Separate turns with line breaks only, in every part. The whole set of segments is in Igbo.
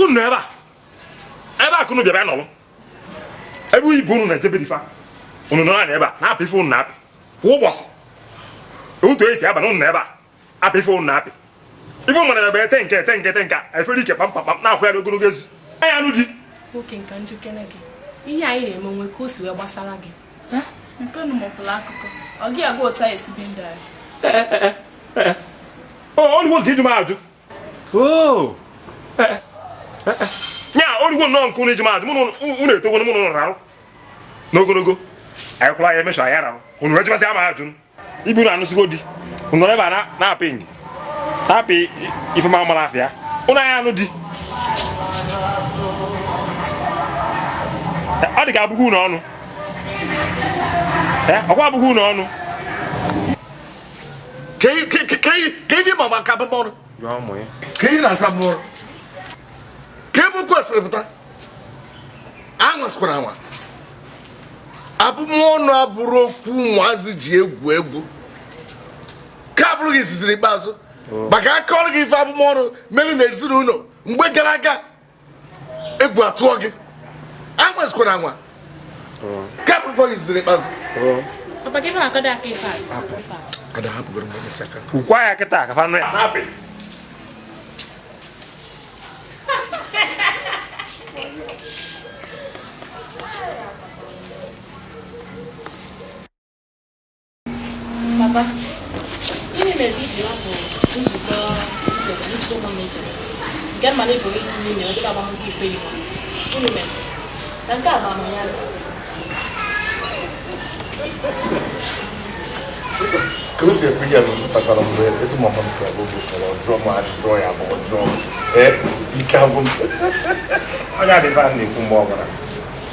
Unu ebe a ka unu bịara nọrọ ebe ibu unu na-ejebe difa unu nọrọ na ebe a na-apị ife unu na-apị kwa ụbọchị otu efi abalị unu na ebe a apị ife unu na-apị ife unu mana ebe ete nke ete nke ete nke efere ike kpamkpam na-akwụgharị ogologo ezi anya anụ di
nwoke nka njikere gị ihe anyị na-eme onwe ka o si wee gbasara gị
nke unu mọpụrụ akụkọ ọ gị agwa otu anyị esi bi ndụ anyị.
Oluwo nke iju m ajụ nya oluwo nnọọ nke unu iji m ajụ unu etogoro mụ na unu rarụ n'ogologo anyị kwụrụ anyị emesha anyị rarụ unu wee jụbasị ama ajụ ibu unu anụsigo di unu nọrọ ebe a na-apị ngi na-apị ife ma mara afịa unu anyị anụ di ọ dị ka abụghị unu ọnụ ọkwa abụghị unu ọnụ.
Ka ife ma maka abụmọnụ ka ihe na-asa abụmọnụ ka ebe kwesịrị pụta anwasịkwara anwa abụmọnụ abụrụ okwu ụmụazị ji egwu egwu ka abụrụ gị izizi ikpeazụ maka aka ọrụ gị ife abụmọnụ mere na ezinụlọ mgbe gara aga egwu atụọ gị. Anwazikwana anwa. Nke a bụrụkwa gị izizi n'ikpeazụ.
Papa gị na-akọdo aka ife a.
Ada hapụgoro mgbe emesịa ka.
Kwukwa ya kịta ka fa nụ ya. Na-apị.
Papa, gịnị mere iji hapụ nzukọ nzukọ ụmụnne ichere? Nke mma na ịbụ isi nwunye ọ dịka agbamnkwụ ife Igbo. Unu mezi. Na nke a bụ amụ ya.
Ka o si ekwu ya pụtakwara mgbe etu mama m si agwa oge ụfọdụ ọ jụọ m ajụjụ ya bụ ọ jụọ m ee ike agwụ m.
Onye adịghị a na-ekwu mgbe ọbụla.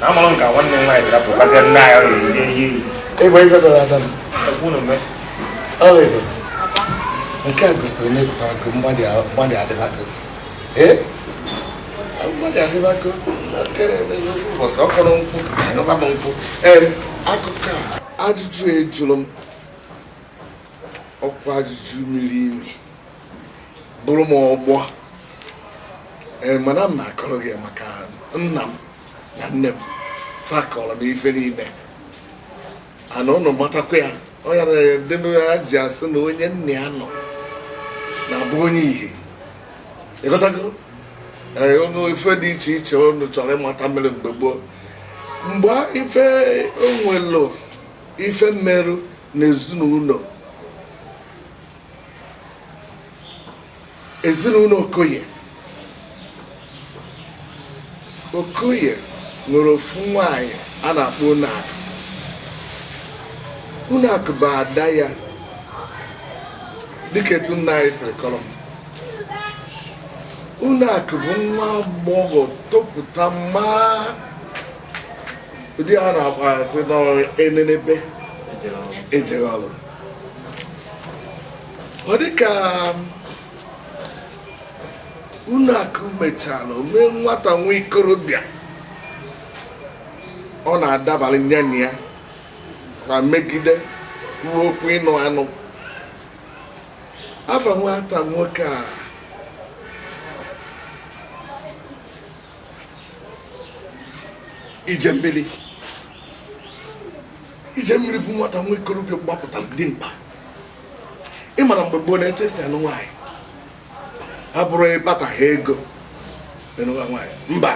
Na amalụ nka nwanne m nwaanyị siri apụ kasịa nne anyị ọ na-eje ihe iyi.
Ịgba ife dara ada m.
Ekwu na mme.
Ọlaedo, nke a gosiri na ịpụta akụ mmadụ adịbago. Ee? Mmadụ adịbago. Kere eme ofu ụbọchị ọ kọrọ nkwụ, anụba m nkwụ. Ee, akụkọ a ajụjụ ejụrụ m ọkwa ajụjụ miri imi bụrụ m ọgbọ. Ee, mana m na-akọrọ gị maka nna m na nne m fa kọrọ m ife niile. Ana ụnụ matakwa ya ọ ya na ya ji asị na onye nna ya nọ na-abụ onye ihe. Ịghọtago? Ee, ọnụ ife dị iche iche ụnụ chọrọ ịmata mere mgbe gboo. Mgbe ife onwelu ife mmerụ n'ezinụlọ ezinụlọ Okoye. Okoye nwere ofu nwaanyị a na-akpọ Unakụ. Unakụ bụ ada ya dịka etu nna anyị siri kọrọ m. Unakụ bụ nwa agbọghọ topụta maa ụdị a na-akpọ asị n'enenebe ejere ọrụ. Ọ dịka Unakụ mechara mee nwata nwa ikorobịa ọ na-adabalị ya na ya ma megide kwuo okwu ịnụ anụ. Afa nwata nwoke a Ijemmiri. Ijemmiri bụ nwata nwa ikorobịa gbapụtara dimkpa. Ị mara mgbe gboo na-eche esi anụ nwaanyị abụrụ ịkpata ha ego ịnụwa nwaanyị mba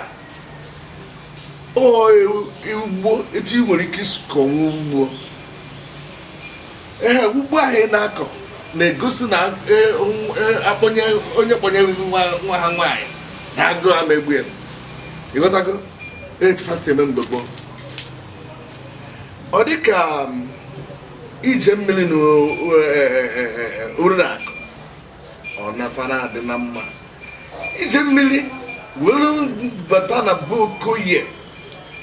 ọ ugbo etu ị nwere ike ịsụkọnwu ugbo. Ee, ugbo ahụ ị na-akọ na-egosi na akpọnye onye kpọnyere nwa ha nwaanyị na agụụ ama egbu ya. Ịghọtago? Etu fa si eme mgbe gboo. Ọ dịka ije mmiri na Oriakụ ọ nafara adị na mma. Ije mmiri were bata na be Okoye.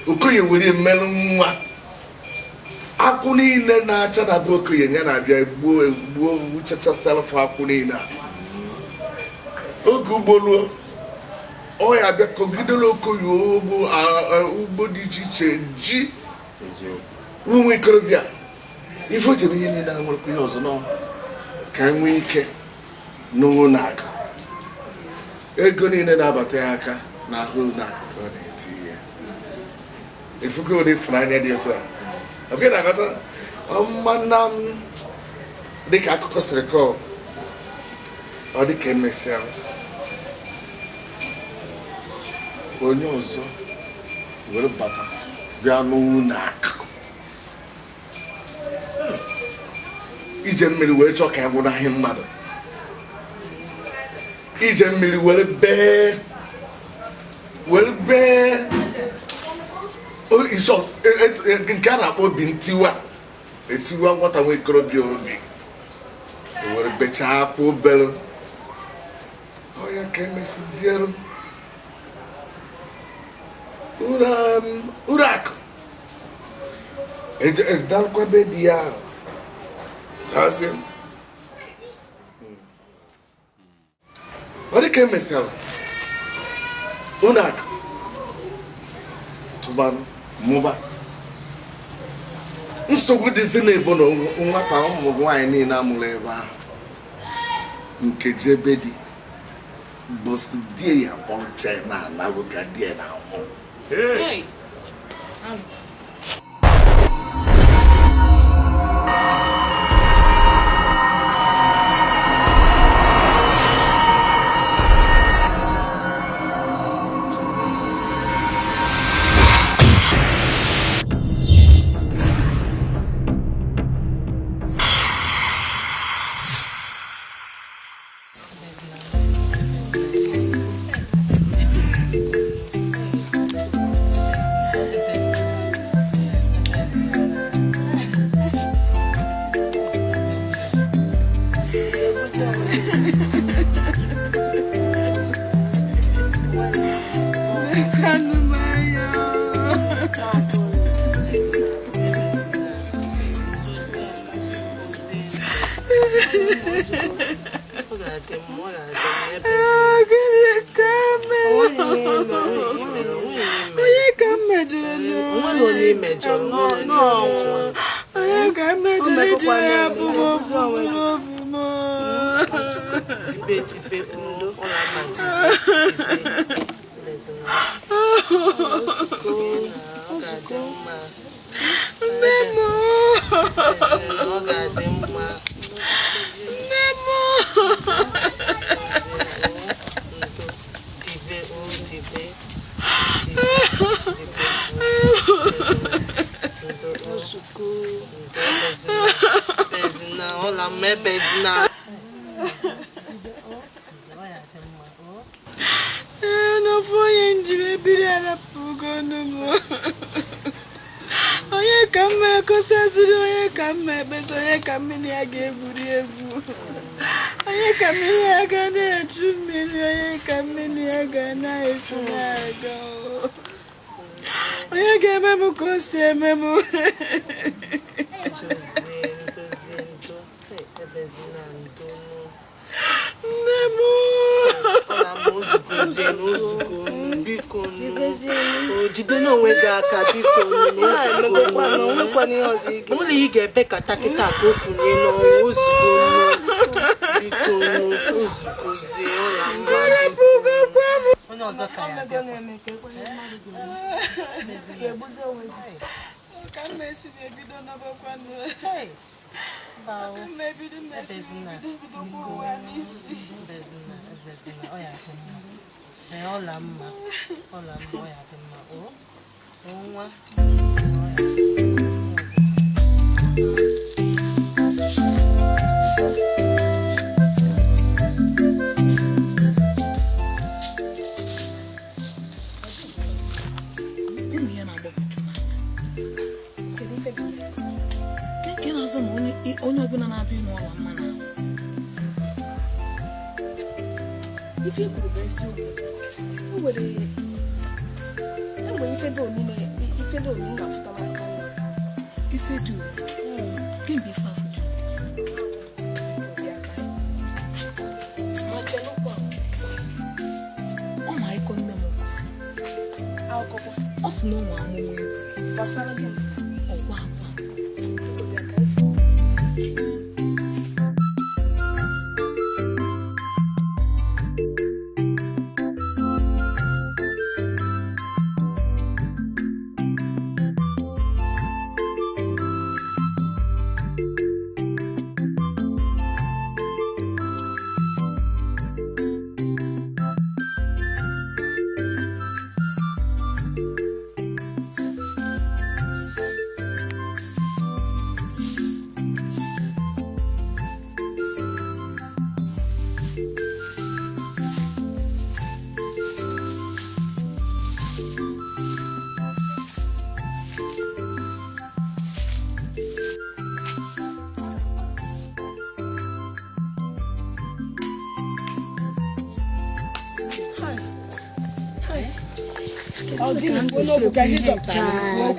Okoye were mmerụ nwa. Akwụ niile na-acha na be Okoye ya na-abịa egbuo egbuo gbuchachasịa akwụ niile a. Oge ugbo ruo ọ ya abịa kọgidere Okoye ugbo dị iche iche ji ụmụ ikorobịa ife o jere ihe niile a nwerekwa ihe ọzọ nọ ka e nwee ike n'Unakụ. Ego niile na-abata ya aka n'ahụ Unakụ ka ọ na-eti ya. Efugo ụdị ịfụnanya dị otu a. Oke na-aghọta ọmana m dịka akụkọ siri kọọ ọ dịka emesịa onye ọzọ were bata bịa n'Unakụ. Ije mmiri wee chọọ ka ya gwụnahị mmadụ. Ije mmiri were bee nke a na-akpọ obi ntiwa etiwa nwata nwa ikorobịa obi o were bechaa akwa obere ọ ya ka emesiziere Oriakụ ejedalụkwa be di ya ahụ. Ọ dịka emesịara Unakụ tụbanụ mụba. Nsogbu dịzi na-ebo na nwata ụmụ nwaanyị niile amụrụ ebe ahụ nke jebe di bụsị di ya kpọrọ na-analụ ka di ya na-anwụ.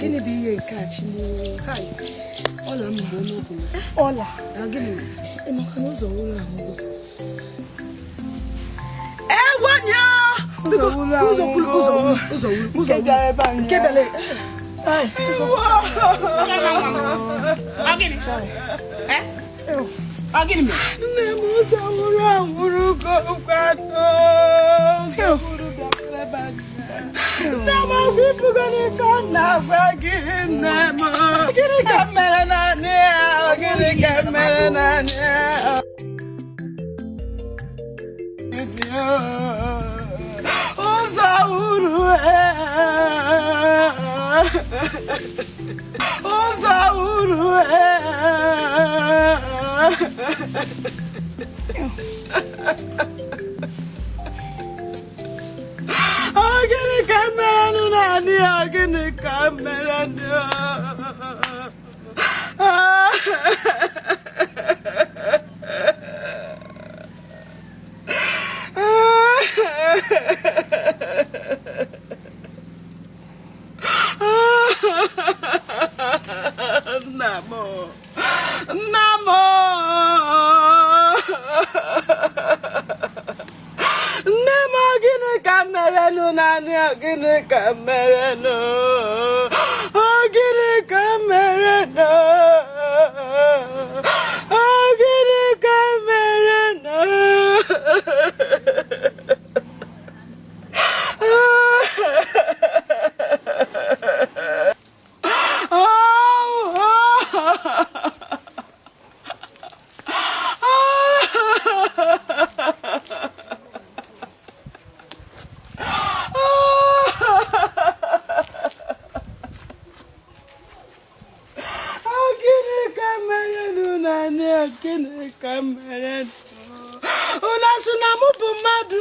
Gịnị bụ ihe nke a ọla mgbe n'okwu ọla gịnị maka na ụzọ wụrụ ahụgo
egwanya
ụzọ wụrụ ụzọ wụrụ ụzọ nke bịara
nne m ụzọ wụrụ anwụrụ gokwanụ ụzọ wụrụ bịara ebe a. Nne m ọgwụ Ifugo n'ife m na-agwa gị nne m. Gịnị ka m mere naanị ya? Gịnị ka m mere naanị ya? Ụzọ uru ụzọ uru. Gịnị ka m mere nụ naanị ya? Gịnị ka m mere nụ? Nna m, nna m, nne m, gịnị ka m mere nụ naanị ya? Gịnị ka m mere nụ? Gịnị ka m mere nụ? Gịnị ka m mere nụ? Gịnị ka m mere nụ naanị ya? Gịnị ka m mere nụ? Unu asị na mụ bụ mmadụ?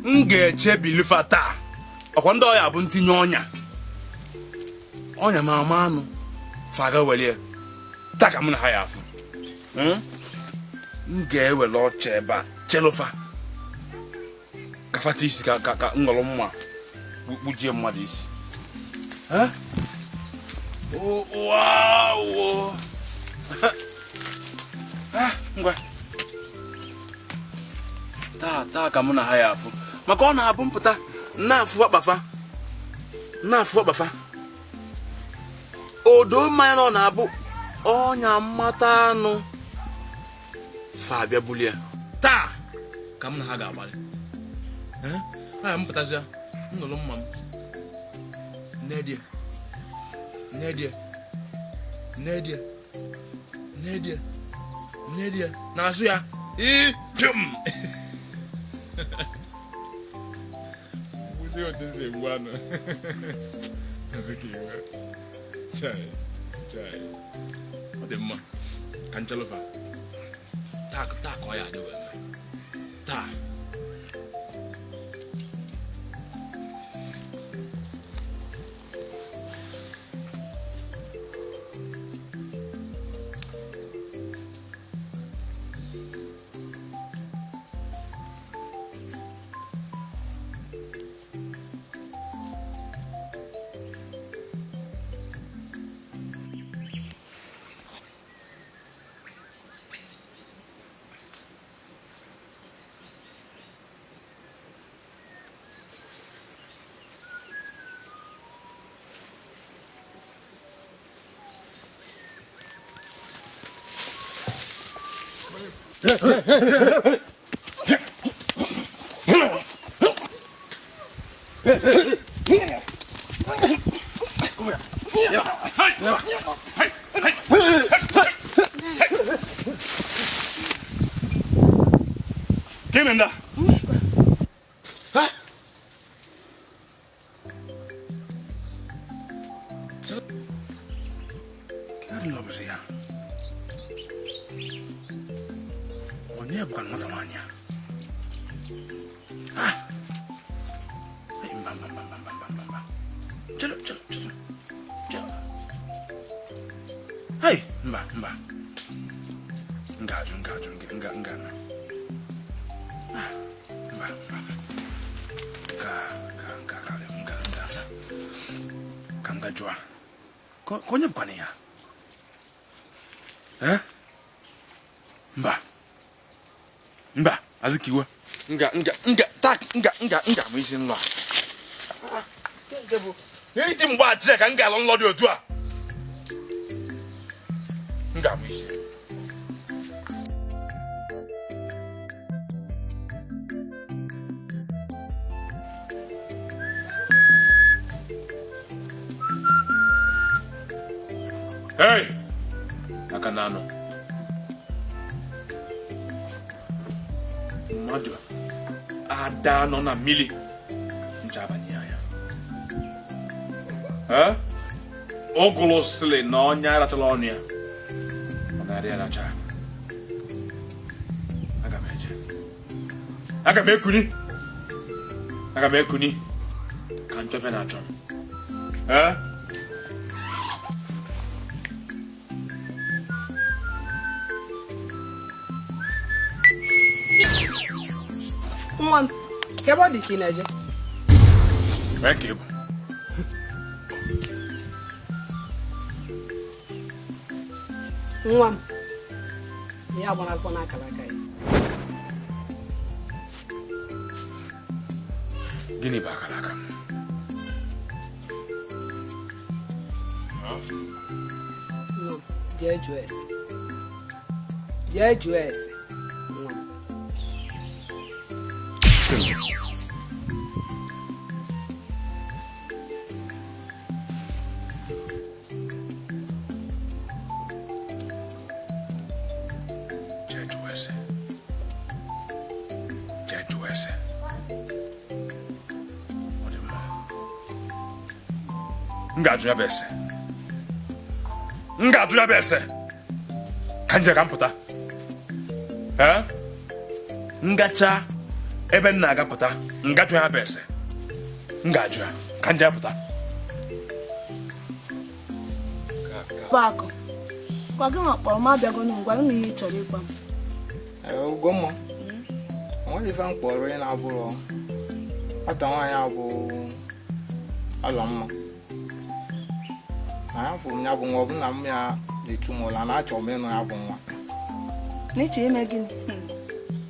M ga-echebilifa taa. Ọkwa ndị ọya bụ ntinye ọnya ọnya ma ama anụ faga welie taa ka mụ na ha ya afụ. M ga-ewere ọcha ebe a chelufa ka fata isi ka ka ka nghọrọ mma kpujie mmadụ isi. Wow! Ngwa taa taa ka mụ na ha ya afụ maka ọ na-abụ mpụta na-afụ akpafa na-afụ akpafa odo mmanya na ọ na-abụ ọnya mmata anụ fa abịa bulie taa ka m na ha ga-agbalị. A mpụtazịa nnụrụ mma m nedie nedie nedie nedie nedie n'azụ ya ijum.
Otu esi egbu anụ. Azikiwe. Chai, chai. Ọ dị mma ka nchelufa taa taa ka ọ ya adị wee taa.
Give him that. Huh?
Adị na ọ bụzi ya. Onye bụkwa nwata nwaanyị a? Ah! Ei, mba mba mba mba mba mba mba. Chere chere chere. Chere. Hey, mba mba. Nga ajụ nga ajụ nga nga na. Ah, mba mba. Ka ka ka ka nga nga na. Ka nga jụa. Ka onye bụkwa na ya? Eh? Mba. Mba, Azikiwe. Nga nga nga tak nga nga nga m isi nlọ. N'ịdị mgbe achị ka nga alọ nlọ dị otu a. Nga m isi. Hey! Aka na anọ. Mmadụ ada nọ na mmiri ncha abanye anya. Eh? Ogolo sịrị na ọnya arachala ọnụ ya. Ọ na-arị aracha. Aga m eje. Aga m ekuni. Aga m ekuni. Ka nchọfe na-achọ m. Eh?
Nwa m, ka ebe ọ dị ka ị na-eje?
Mee ka ị bụ.
Nwa m, ya gbara akwụkwọ n'akara aka ya.
Gịnị bụ akara aka m?
Nwa m, jee jụọ ese. Jee jụọ ese, nwa m.
Jee jụọ ese. Jee jụọ ese. Ọ dị mma. M ga-ajụ ya bụ ese. M ga-ajụ ya bụ ese. Ka m jee ka m pụta. Ee? M gachaa ebe m na-aga pụta, m ga-ajụ ya bụ ese. M ga-ajụ ya ka m jee pụta.
Akụ, gwa gị ma kpọrọ m abịago m gwara m ihe ị chọrọ ịgwa m.
Ugomma, onweghị ife m kpọrọ ị na-abụrụ nwata nwaanyị a bụ Ọlọmma. Na ya fụrụ m ya bụ nwa, ọ bụ na m ya na-echu m ụla na achọrọ m ịnụ ya bụ nwa.
N'ịchọ ime gịnị?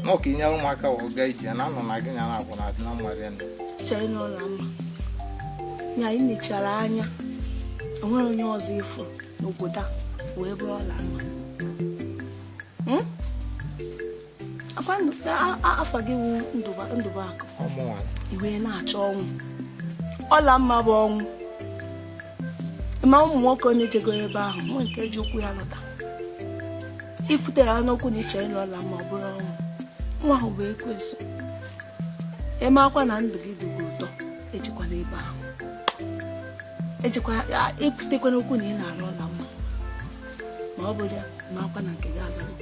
Na ọka inyere ụmụaka wee gaa ije na anọ na gị na na-abụ na adị na mma rinne.
Ịchọrọ ịnụ Ọlọmma. Nya anyị nechara anya, o nwere onye ọzọ ịfụ n'obodo a wee bụrụ Ọlọmma. Akwa afọ gị wụ Ndụbụakụ. I wee na-achọ ọnwụ. Ọlọmma bụ ọnwụ. Ma ụmụ nwoke onye jego ebe ahụ, nwe nke ji ụkwụ ya lọta. Ikwutere n'okwu na ịchọ ịlụ Ọlọmma ọ bụrụ ọnwụ. Nwa ahụ bụ ekwensu. Eme akwa na ndụ gị dịgo ụtọ, ejikwana ebe ahụ. Ejikwa ekwutekwana okwu na ị na-alụ Ọlọmma. Ma ọ bụrụ ya, ma akwa na nke gị azago.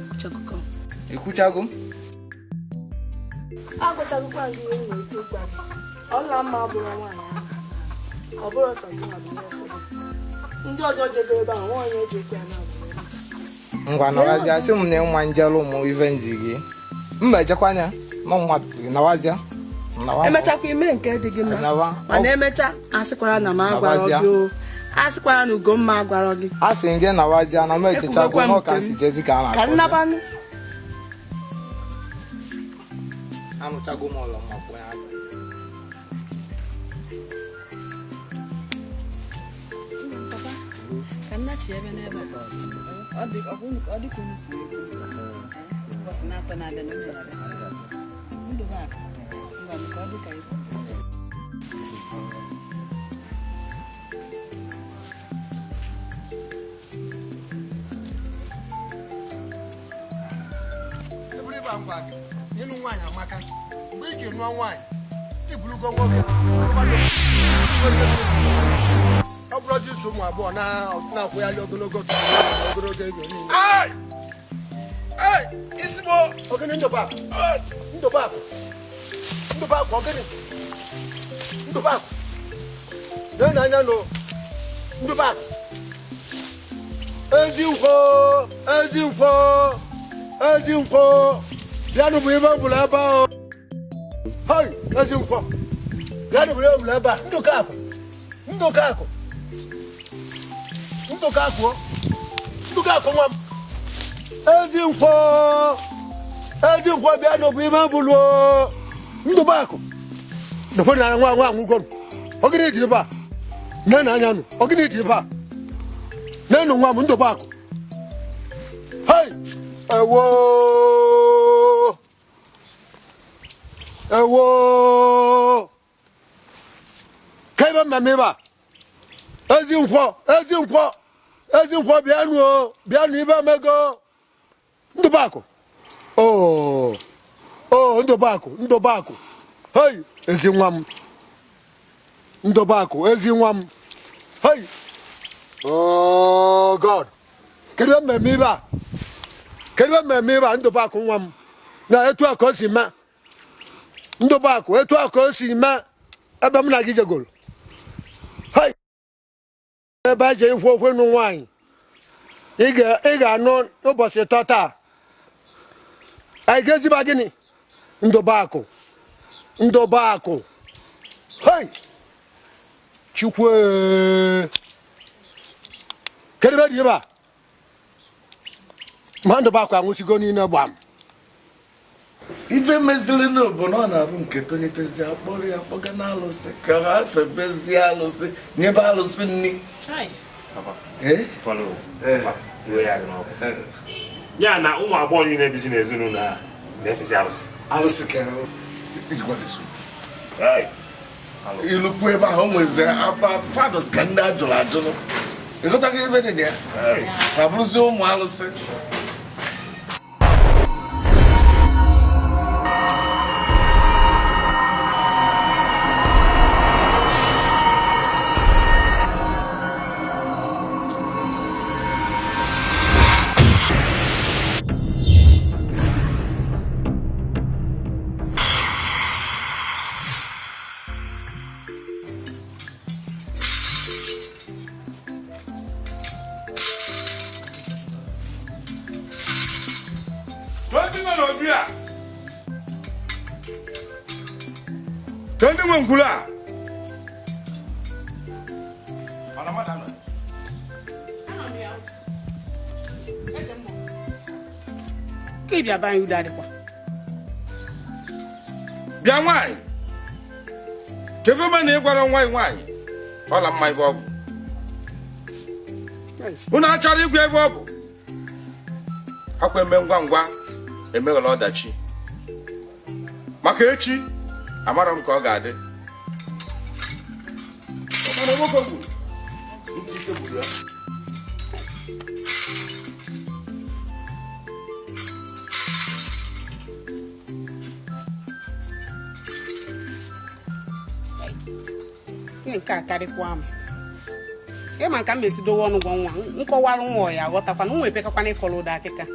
Kwuchagokọ.
Ekwuchago?
Agwachagokwa gị ihe nwere ike ịgwa gị. Ọlọmma bụrụ nwaanyị ahụ. Ọ bụrụ ọsọ gị ma bụ ụfọdụ. Ndị ọzọ jego ebe ahụ, nwaanyị eji okwu ya na-abụ.
Ngwa nawazia, sị m na ịnwa njelu ụmụ ife nzi gị. Mba ejekwa anya, ma mmadụ nawazia.
Emechakwa ime nke dị gị mma. Mana emecha, asịkwara na m agwara gị o. Asịkwara na Ugomma agwara gị.
A sị gị nawazia na m echechagwo na ọka nsi jezi ka a na-akpọ.
Ka nnabanụ.
Anụchago m Ọlọmma kwụ ya.
Ka nna chi ebe n'ebe a. Ọ dị ọ bụ ọ dị ka unu si ekwu. Ụbọchị na-atọ na-abịa na onye na-abịa. Ndụbụakụ, ngwa ka ọ dị ka ikwu.
Eburu ịba ngwa gị, ịnụ nwaanyị amaka. Mgbe ị ga-enụọ nwaanyị, iburugo nwoke, ọ bụrụ Iji ụmụ agbọghọ na-akwụgharị ogologo ogologo ego niile. Isimo ogene Ndụbakụ Ndụbakụ Ndụbakụ ogene Ndụbakụ na anya nụ Ndụbakụ Ezinkwọ Ezinkwọ Ezinkwọ bịanụ bụ ibe bụla ebe ahụ. Hei Ezinkwọ bịanụ bụ ibe bụla ebe a. Ndụkakụ Ndụkakụ Ndụkakụ Ndụkakụ nwa m. Ezinkwọ Ezinkwọ bịanụ bụ ibe bụlụ Ndụbakụ ndụkwe na nwa nwa anwụgo m. Ogene ji ebe a nne na anya nụ ogene ji ebe a nenu nwa m Ndụbakụ. Hei ewo ewo ka ebe mmemme ebe a. Ezinkwọ Ezinkwọ Ezinkwọ bịanụ o bịanụ ibe emego Ndụbakụ. Oo oo Ndụbakụ Ndụbakụ hei ezi nwa m Ndụbakụ ezi nwa m. Hei oh God kedu mmemme ebe a kedu mmemme ebe a. Ndụbakụ nwa m na etu a ka o si mee. Ndụbakụ etu a ka o si mee ebe m na gị jegoro. Hei ebe a je ikwu okwu nụ nwaanyị ị ga-anụ n'ụbọchị tọ taa. Anyị ga-eziba gịnị Ndụbakụ Ndụbakụ. Hei Chukwu kedu ebe dị ebe a ma Ndụbakụ anwụsigo niile gbam.
Ife meziri bụ na ọ na-abụ nke tonyetezi akpọrọ ya kpọga n'alụsị ka ha febezie alụsị nyebe alụsị nni.
Ya na ụmụ agbọghọ niile bizi n'ezinụlọ a na-efezi alụsị.
Alụsị ka ilukwu ebe ahụ nwezi afa fados ka ndị ajụrụ ajụrụ ịghọtago ife dị na ya ma bụrụzie ụmụ alụsị.
Bịa nwaanyị kefe ma na ịgwara nwaanyị nwaanyị ọla mma ebe ọ bụ unu achọrọ igwe ebe ọ bụ akwa eme ngwa ngwa emeghela ọdachi maka echi amara m ka ọ ga-adị.
Nke a karịkwa m ịma nka m esi dowe ọnụ gwa nwa nkọwarụ nwa ya aghọtakwana nwa epekakwana ịkọrọ ụda akịka.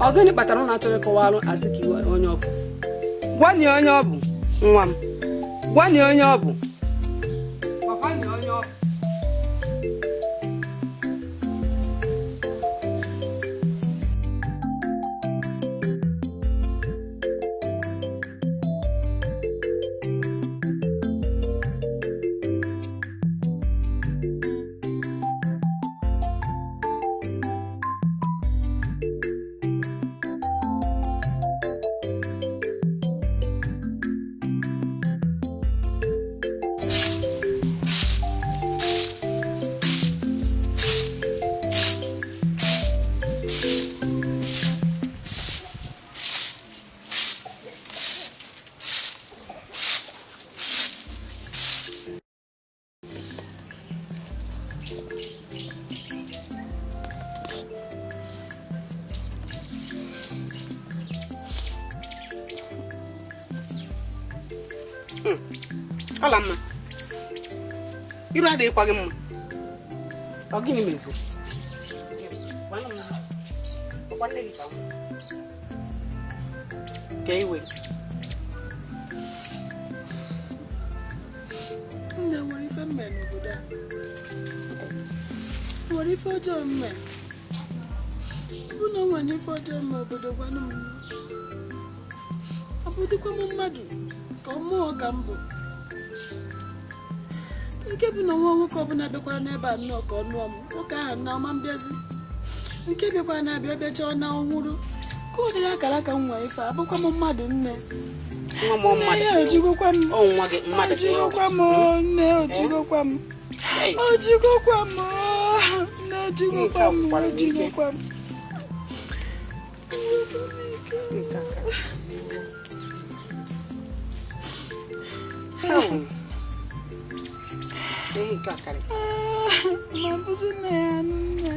Ọ gịnị kpatara ụnụ achọrọ ịkọwalụ Azikiwe onye ọ bụ? Gwanị onye ọ bụ nwa m. Gwanị onye ọ bụ. Gwakwanị onye ọ bụ.
Ọla mma. Iru adịghịkwa gị mma. Ọ gịnị meziri? Ọkwa nne gị ka m. Ka iwe.
Nne nwere ife mme n'obodo a. Nwere ife ọjọọ mme. Ọ bụ na o nwere ife ọjọọ mme obodo gwanụ m. Ọ bụdịkwa m mmadụ ka ọ mụọ ka m bụ. Nke bụ na nwa nwoke ọbụla bịakwara n'ebe a nnọọ ka ọ nụọ m, nwoke ahụ na ọma mbịazi. Nke bịakwara na-abịa bịachaa na ọnwụrụ. Ka ọ dịrị akara aka m nwee ife, abụkwa m mmadụ nne. Nne ya ojigokwa m. Ojigokwa m nne, ojigokwa m. Ojigokwa m nne, ojigokwa m, ojigokwa m. Ma bụzi nne ya nne.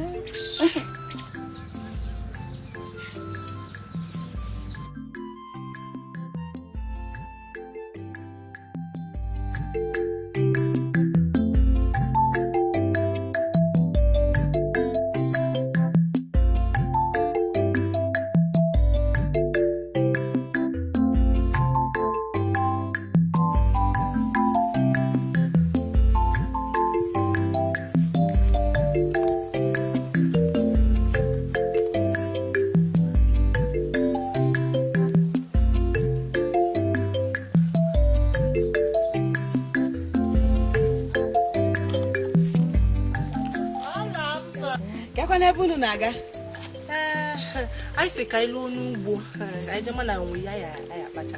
Na-aga
anyị si ka anyị lụọ n'ugbo anyị jema na onwe ya ya akpacha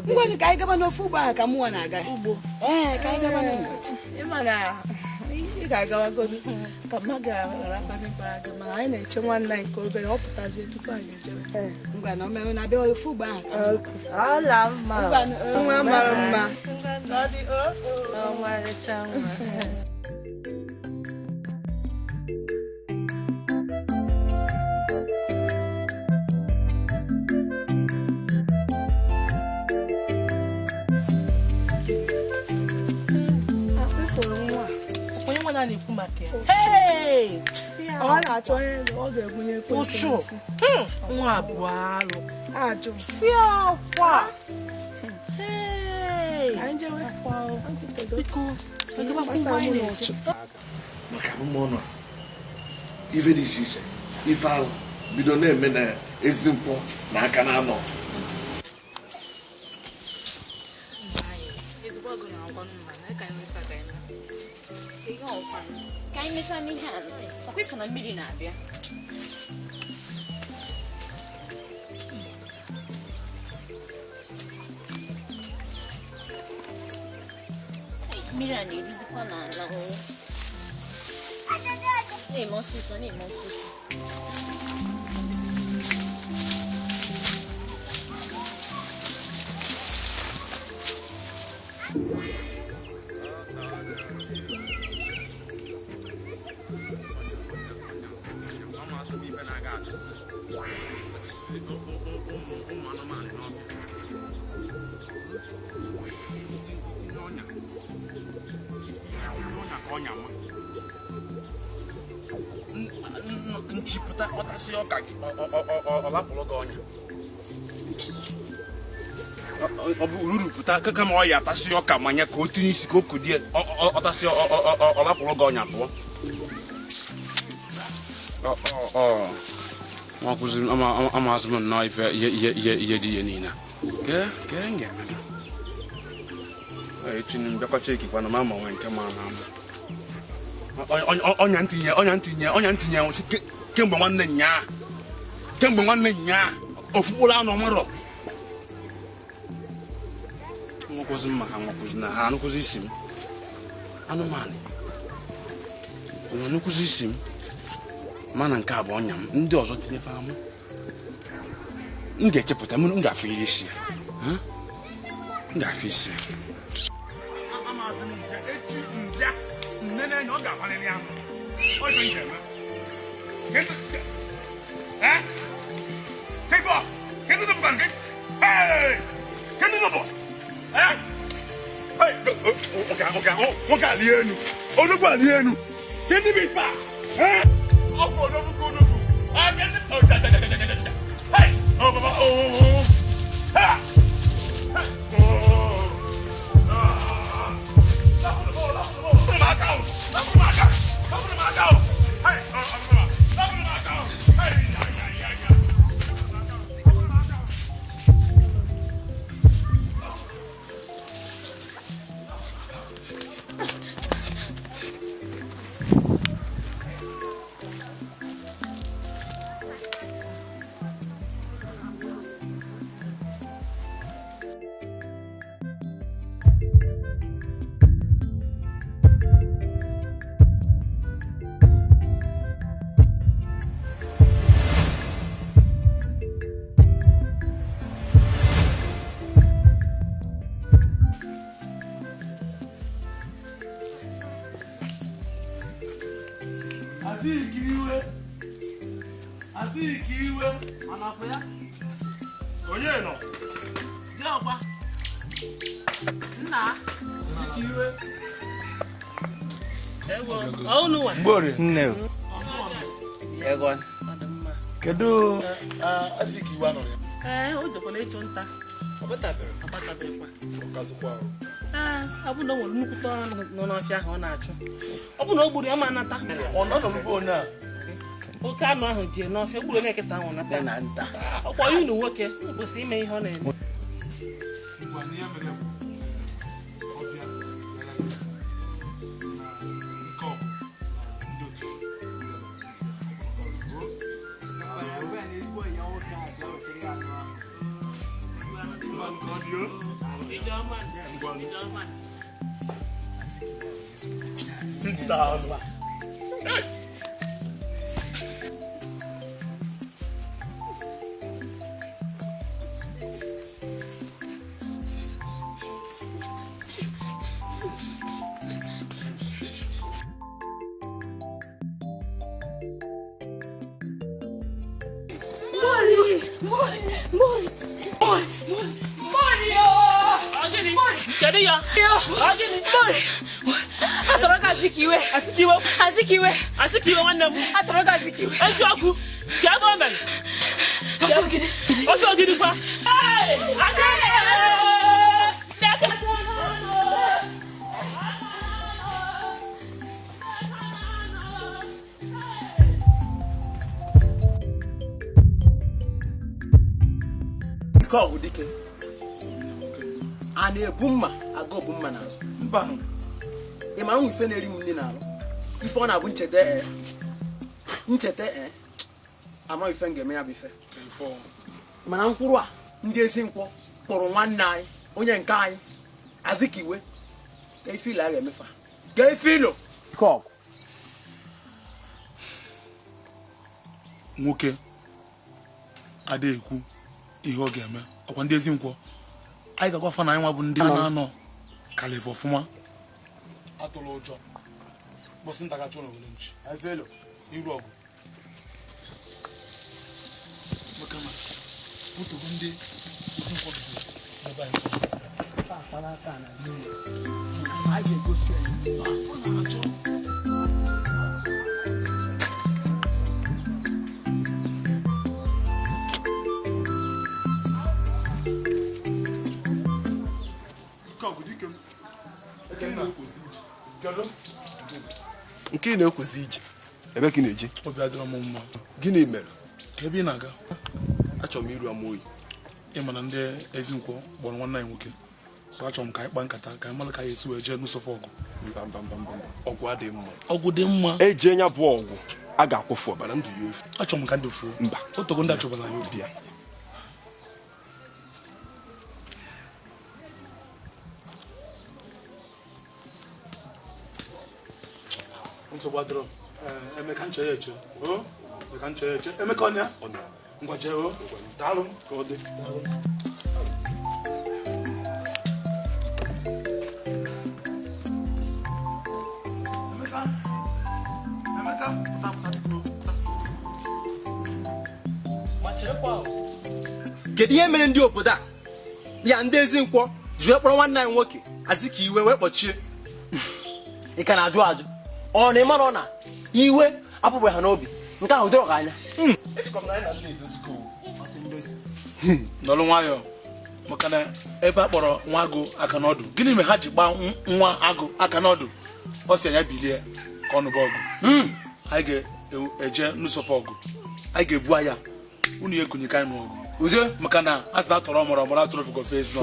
ngwanụ ka anyị gaba n'ofe ugbo ahụ ka mụnwa na-aga ugbo ee ka anyị gaba n'ugbo
ịma na ị ga-agawagodu ka mma ga-arakwana ịkpara aga mana anyị na-eche nwanne anyị ka obere ọ pụtazie tupu anyị ejebe
ngwa na omewe na-abịa ofe ugbo ahụ ka
ọla mma nwa mara mma
ọmarịcha nwa.
Ọ na-achọ onye ọ ga-ebunye ekwentị
nwa abụọ alụ
ajụ
fịa
maka abụmọnụ a ife dị iche iche ife ahụ bido na-eme na ezi nkwọ na aka na-anọ
ka anyị mechaa n'ihe a ọkwa ịfụ na mmiri na-abịa. Mmiri a na-eruzikwa n'ala na-eme ọsịsọ na-eme ọsịsọ.
Nchịpụta kpọtasị ọka gị ọ lapụrụ gị ọnya ọ bụ ururu pụta kama ọ ya atasị ọka manya ka o tinye isi ka o kudie ọtasị ọ lapụrụ gị ọnya pụọ. Amazụ m nnọọ ife ihe dị ihe niile echi m bịakọcha ekikwana ma ma nwee nke ma na ama ọnya ntinye ọnya ntinye ọnya ntinye kemgbe nwanne nyaa kemgbe nwanne nyaa ofu mkpụrụ anụ ọmarọ nwakwụzi mma ha nwakwụzi na ha anụkwụzi isi m anụmanụ onwe anụkwụzi isi m mana nke a bụ ọnya m ndị ọzọ tinyefe amụ m ga-echepụta m ga-afụ isi ya m ga-afụ isi ya.
Nwoke ali enu. Onugbu ali enu. Kedu ibe ife a? Ọ bụ onugbu ka onugbu. Hey! Oh, baba, oh, ha! Oh!
Azikiwe
anakwa ya
onye nọ
dị ọgba nna
Azikiwe
ewo ọnụ wa
Mgbori
nne
ego kedu Azikiwe anọ ya
ee o jekwa na ịchụ nta
ọ
ọkazikwa ee ọ bụ na o nwere nnukwute anụ nọ n'ọfịa ahụ ọ na-achụ ọ bụ na o gburu ya ma nata
ọ nọ n'ugbo onye a
oke anụ ahụ jee n'ọfịa gburu onye nkịta ahụ nata ọkwa ya unu nwoke unu kwesịrị ime ihe ọ na-eme
Azikiwe.
Azikiwe nwanne m.
Atọrọ gị Azikiwe.
Eziokwu. Ka ebe o mere. Ofe ogidi kwa. Ee!
Ike ọgụ dike. A na-ebu mma aga obu mma n'azụ.
Mba.
Ị ma nwa ife na-eri m nri n'alụ. Ife ọ na-abụ ncheta ncheta ama ife m ga-eme ya bụ ife mana mkpụrụ a ndị ezi nkwọ kpọrọ nwanne anyị onye nke anyị Azikiwe ka ife ilo a ga-emefa ka ife ilo
nwoke ada ekwu ihe ọ ga-eme ọkwa ndị ezi nkwọ anyị ga-agwa fa na anyị nwa bụ ndị na-anọ kalịfa ọfụma atụrụ ụjọ bọsị nta ga-achụ n'owere nchi iru ọgụ maka na otogo ndị ezi nkwọ bidoro n'ebe anyị na-achọ.
Nke ị na-ekwuzi ije ebe ka ị na-eje
obi adịrọ m mma
gịnị mere
ka ebe ị na-aga
achọrọ m iru ama oyi
ị ma na ndị ezi nkwọ kpọrọ nwanne anyị nwoke so achọrọ m ka anyị kpaa nkata ka anyị mara ka anyị esi wee jee n'ụsọfọ ọgụ
mba mba mba mba ọgwụ adịghị mma
ọgwụ dị mma
eji nya bụ ọgwụ a ga-akwụfu ọbara ndụ ya efu
achọrọ m ka ndụ fuo
mba
otogo ndị achọbara ya obi
ya
nsogbu adịrọ Emeka nche ya eche o Emeka nche ya eche Emeka ọnya ngwa jee o daalụ ka ọ dị Emeka Emeka pụta pụta biko
ma cherekwa kedu ihe mere ndị obodo a ya ndị ezi nkwọ ji wee kpọrọ nwanne anyị nwoke
Azikiwe wee kpọchie.
Ị ka na-ajụ ajụ ọ na ịmara na iwe apụbeghị ha n'obi nke ahụ dọrọ gị anya.
Nọlụ nwayọọ maka na ebe a kpọrọ nwa agụ aka n'ọdụ, gịnị mere ha ji gbaa nwa agụ aka n'ọdụ? Ọ sị anya bilie ka ọ nụba ọgụ. Anyị ga-eje n'ụsọfọ ọgụ, anyị ga-ebu agha, unu ya ekunye ka anyị nụ ọgụ maka na a sị na atọrọ mọrọ mọrọ atụrụ fụkọ fes nọ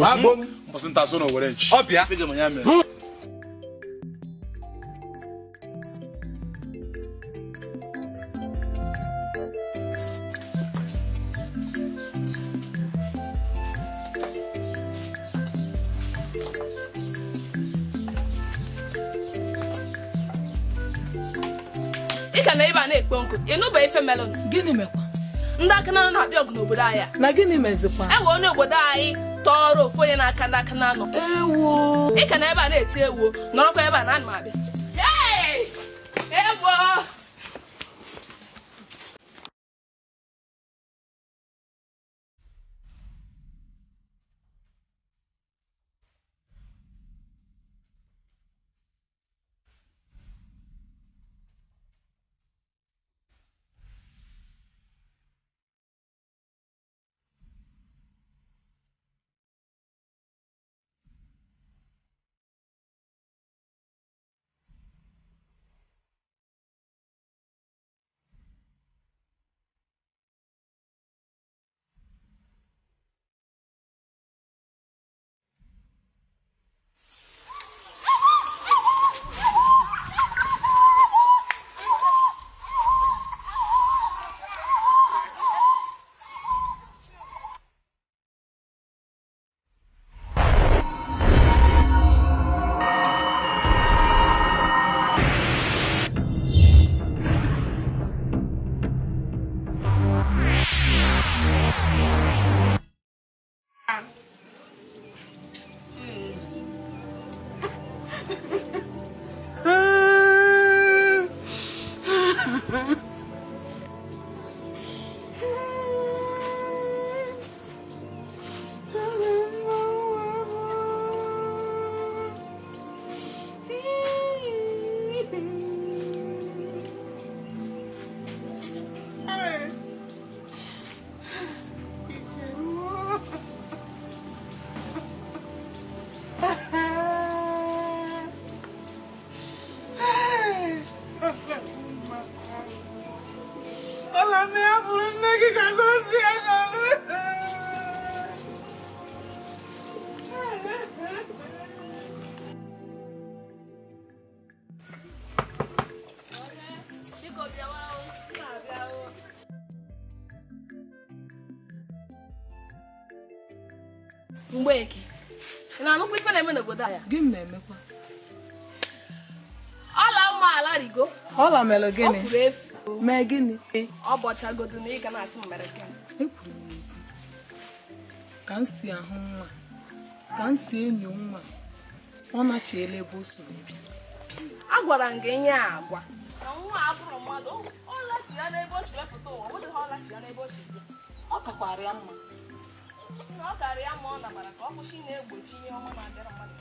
mbọsị nta so na owere nchi ọbịa ya mere.
Ị ka na ebe a na-ekpo nkụ, ị nụba ife melon.
Gịnị mekwa?
Ndị aka na na-akpị ọgụ n'obodo anyị.
Na gịnị mezikwa?
E wee onye obodo anyị tọọrọ ofu onye n'aka ndị aka na-anọ.
Ewo!
Ị ka na ebe a na-eti ewo, nọrọkwa ebe a na anụ abịa. Ewo! Mgbeke, ị na-anụkwa ife na-eme n'obodo anyị?
Gịnị na-emekwa?
Ọla mma alarigo.
Ọla mere gịnị?
O furu efu.
Mee gịnị?
Ọ bọchagodu na ị ga na-asị m mere gịnị?
Ekwuru m ekwu. Ka m si ahụ nwa, ka m si enyo nwa, ọ nachiela ebe o soro bi.
Agwara m gị nye agwa. Na nwa abụrụ mmadụ, ọ lachi ya n'ebe o si wepụta ụwa, ọ bụghị ọ lachi ya n'ebe o si bịa.
Ọ kakwara ya mma.
Ọ karịa ya ma ọ nabara ka ọ kwụsị na-egbochi ihe ọma na-abịara mmadụ.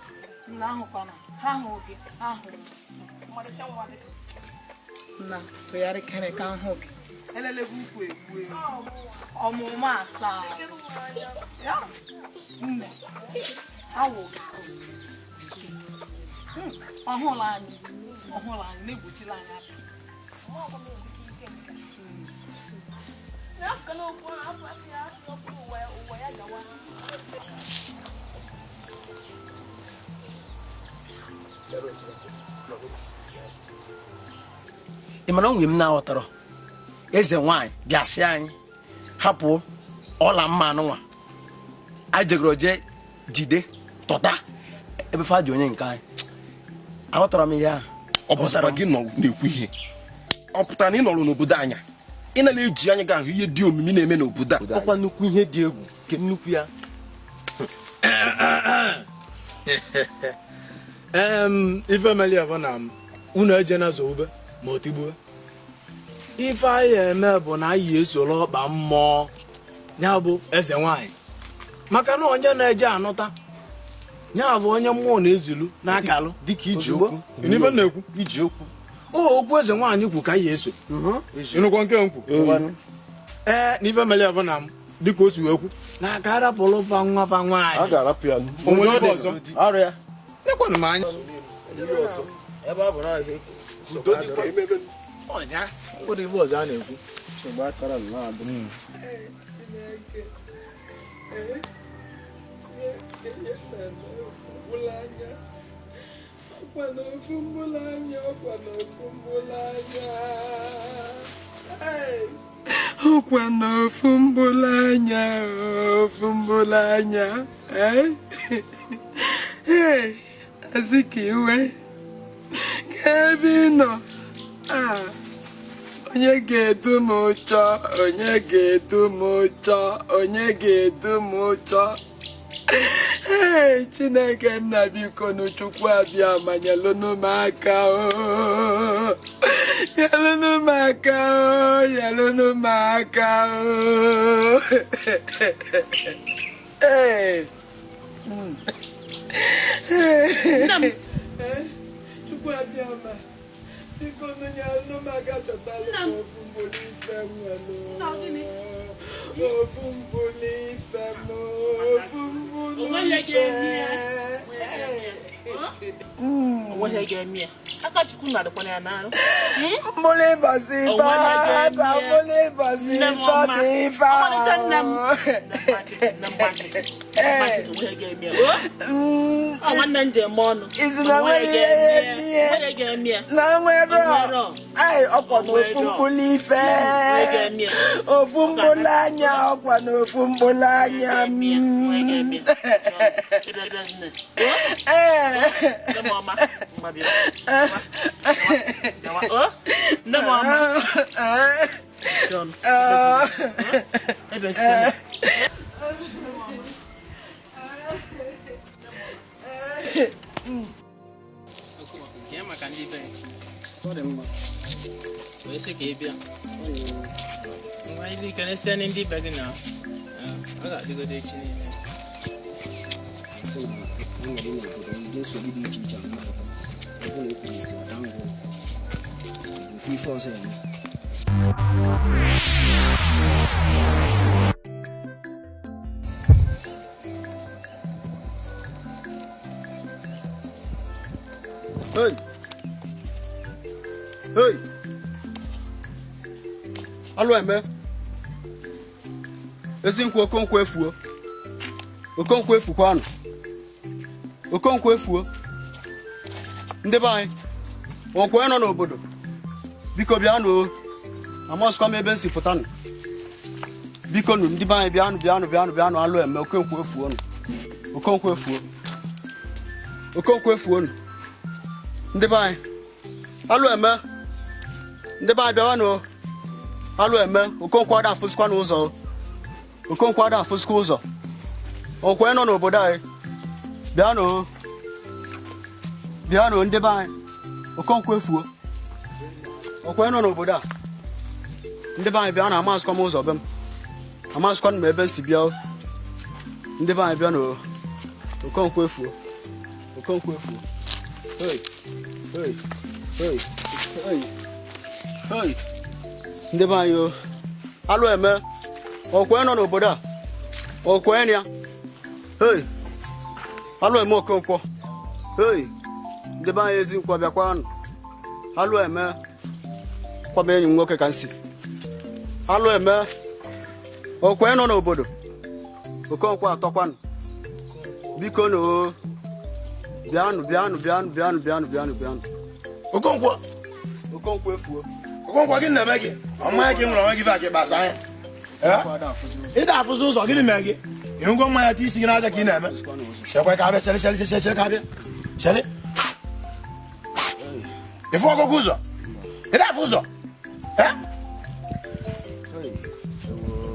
Nna ahụkwana, ha ahụ gị, ahụ.
Ọmarịcha nwa dị.
Nna, tụgharịkere ka ahụ gị. Elelebe ukwu egbu ewu. Ọmụma asaa. Ya, nne, awụ gị. Ọhụrụ anyị, na-egbochila anyị aka.
Ị mara onwe m na-aghọtara eze nwaanyị bịa sị anyị hapụ ọla mma anụnwa anyị jegoro jee jide tọta ebe fa ji onye nke anyị. Aghọtara m ihe ahụ.
Ọ pụtara gị nọ na-ekwu ihe ọ pụtara na ị nọrọ n'obodo anya ị na na-eji anya gị ahụ ihe dị omimi na-eme n'obodo a.
Ọkwa nnukwu ihe dị egwu nke nnukwu ya.
Ife meli bụ na unu eje na zoube ma o tigbue. Ife anyị eme bụ na anyị esoro ọkpa mmụọ ya bụ eze nwaanyị maka na onye na-eje anụta
Ya bụ onye mmụọ na-ezulu n'akalụ
dịka iji okwu.
Ife na-ekwu iji okwu. O okwu eze nwaanyị kwu ka anyị eso. Ịnụkwa nke nkwu. Ee, na ife mere ya bụ na m dịka o si wee kwu na aka arapụrụ fa nwa fa nwaanyị.
A ga-arapụ ya.
O nwere ife ọzọ.
Ọrịa.
Nekwanụ m anya.
Ebe ọ bụ na ihe udo dịkwa imebe.
Ọnya, o nwere ife ọzọ a na-ekwu.
Nsogbu akara na-adị.
Ọkwa na ofu mkpụrụ anya, ofu mkpụrụ anya. Ee, Azikiwe, ka ebe ị nọ, onye ga-edu m ụchọ, onye ga-edu m ụchọ, onye ga-edu m ụchọ. Ee, Chineke nna biko nụ Chukwu abịa ma nyelụnụ m aka o. Nyelụnụ m aka o, nyelụnụ m aka o. Ee.
Nna m.
Chukwu abịa ma biko nụ nyelụnụ m aka chọtalụ m ofu mkpụrụ ife m nwelụ. Ofu mkpụrụ ife m, ofu mkpụrụ ife.
Onweghị ga-eme ya. Aka Chukwu na-adịkwana ya n'arụ.
Mkpụrụ ịbọsị ịtọ, aka mkpụrụ ịbọsị ịtọ dị ife ahụ.
Nne m onweghị ga-eme ya. Ọ nwanne m ji eme ọnụ.
Isi na nwere ihe eme ya. Na nwere ai ọkwa na ofu mkpụrụ ife. Ofu mkpụrụ anya ọkwa na ofu mkpụrụ anya.
Nne m ọma.
Maka ndị be ọ dị mma wee sị ka ị bịa ngwa ndị kenesia ndị be gị na ọ ga-adịgodo echi niile.
Asị na enwere n'obodo ndị nsogbu dị iche iche na-apụta ọ bụ na ekwuru isi ọda ngwụ ofu ife ọzọ eme.
Hey! Hey! Alụ eme. Ezinkwu Okonkwo efuo. Okonkwo efukwanụ. Okonkwo efuo. Ndị be anyị, okwe nọ n'obodo. Biko bịanụ o. Amasịkwa m ebe m si pụtanụ. Biko nụ ndị be anyị bịanụ bịanụ bịanụ bịanụ alụ eme Okonkwo efuo nụ. Okonkwo efuo. Okonkwo efuo nụ. Ndị be anyị, alụ eme. Ndị be anyị bịawanụ. Alụ eme Okonkwo ada afụzikwa n'ụzọ. Okonkwo ada afụzikwa ụzọ. Okwe nọ n'obodo anyị. Bịanụ. Bịanụ ndị be anyị. Okonkwo efuo. Okwe nọ n'obodo a. Ndị be anyị bịanụ amasịkwa m ụzọ be m. Amasịkwa m ebe m si bịa. Ndị be anyị bịanụ. Okonkwo efuo. Okonkwo efuo. Hey! Hey! Hey! Hey! Hey! Ndị be anyị o. Alụ eme. Okwe nọ n'obodo a. Okwe ya. Hey! Alụ eme Okonkwo. Hey! Ndị be anyị Ezinkwu bịakwanụ. Alụ eme. Kwaba enyi m nwoke ka m si. Alụ eme. Okwe nọ n'obodo. Okonkwo atọkwanụ. Biko nụ. Bịanụ bịanụ bịanụ bịanụ bịanụ bịanụ bịanụ.
Okonkwo.
Okonkwo efuo.
Okonkwo gịnị na-eme gị? Ọ mmanya ka ị nwere onwe gị ka ịkpasa anya. Ị da-afụzi ụzọ gịnị mere gị? Ịhụgo mmanya ta isi gị n'aja ka ị na-eme. Chekwa ka abịa chere chere chere chere ka abịa. Chere. Ịfụ ọgụgụ ụzọ. Ị da-afụ ụzọ.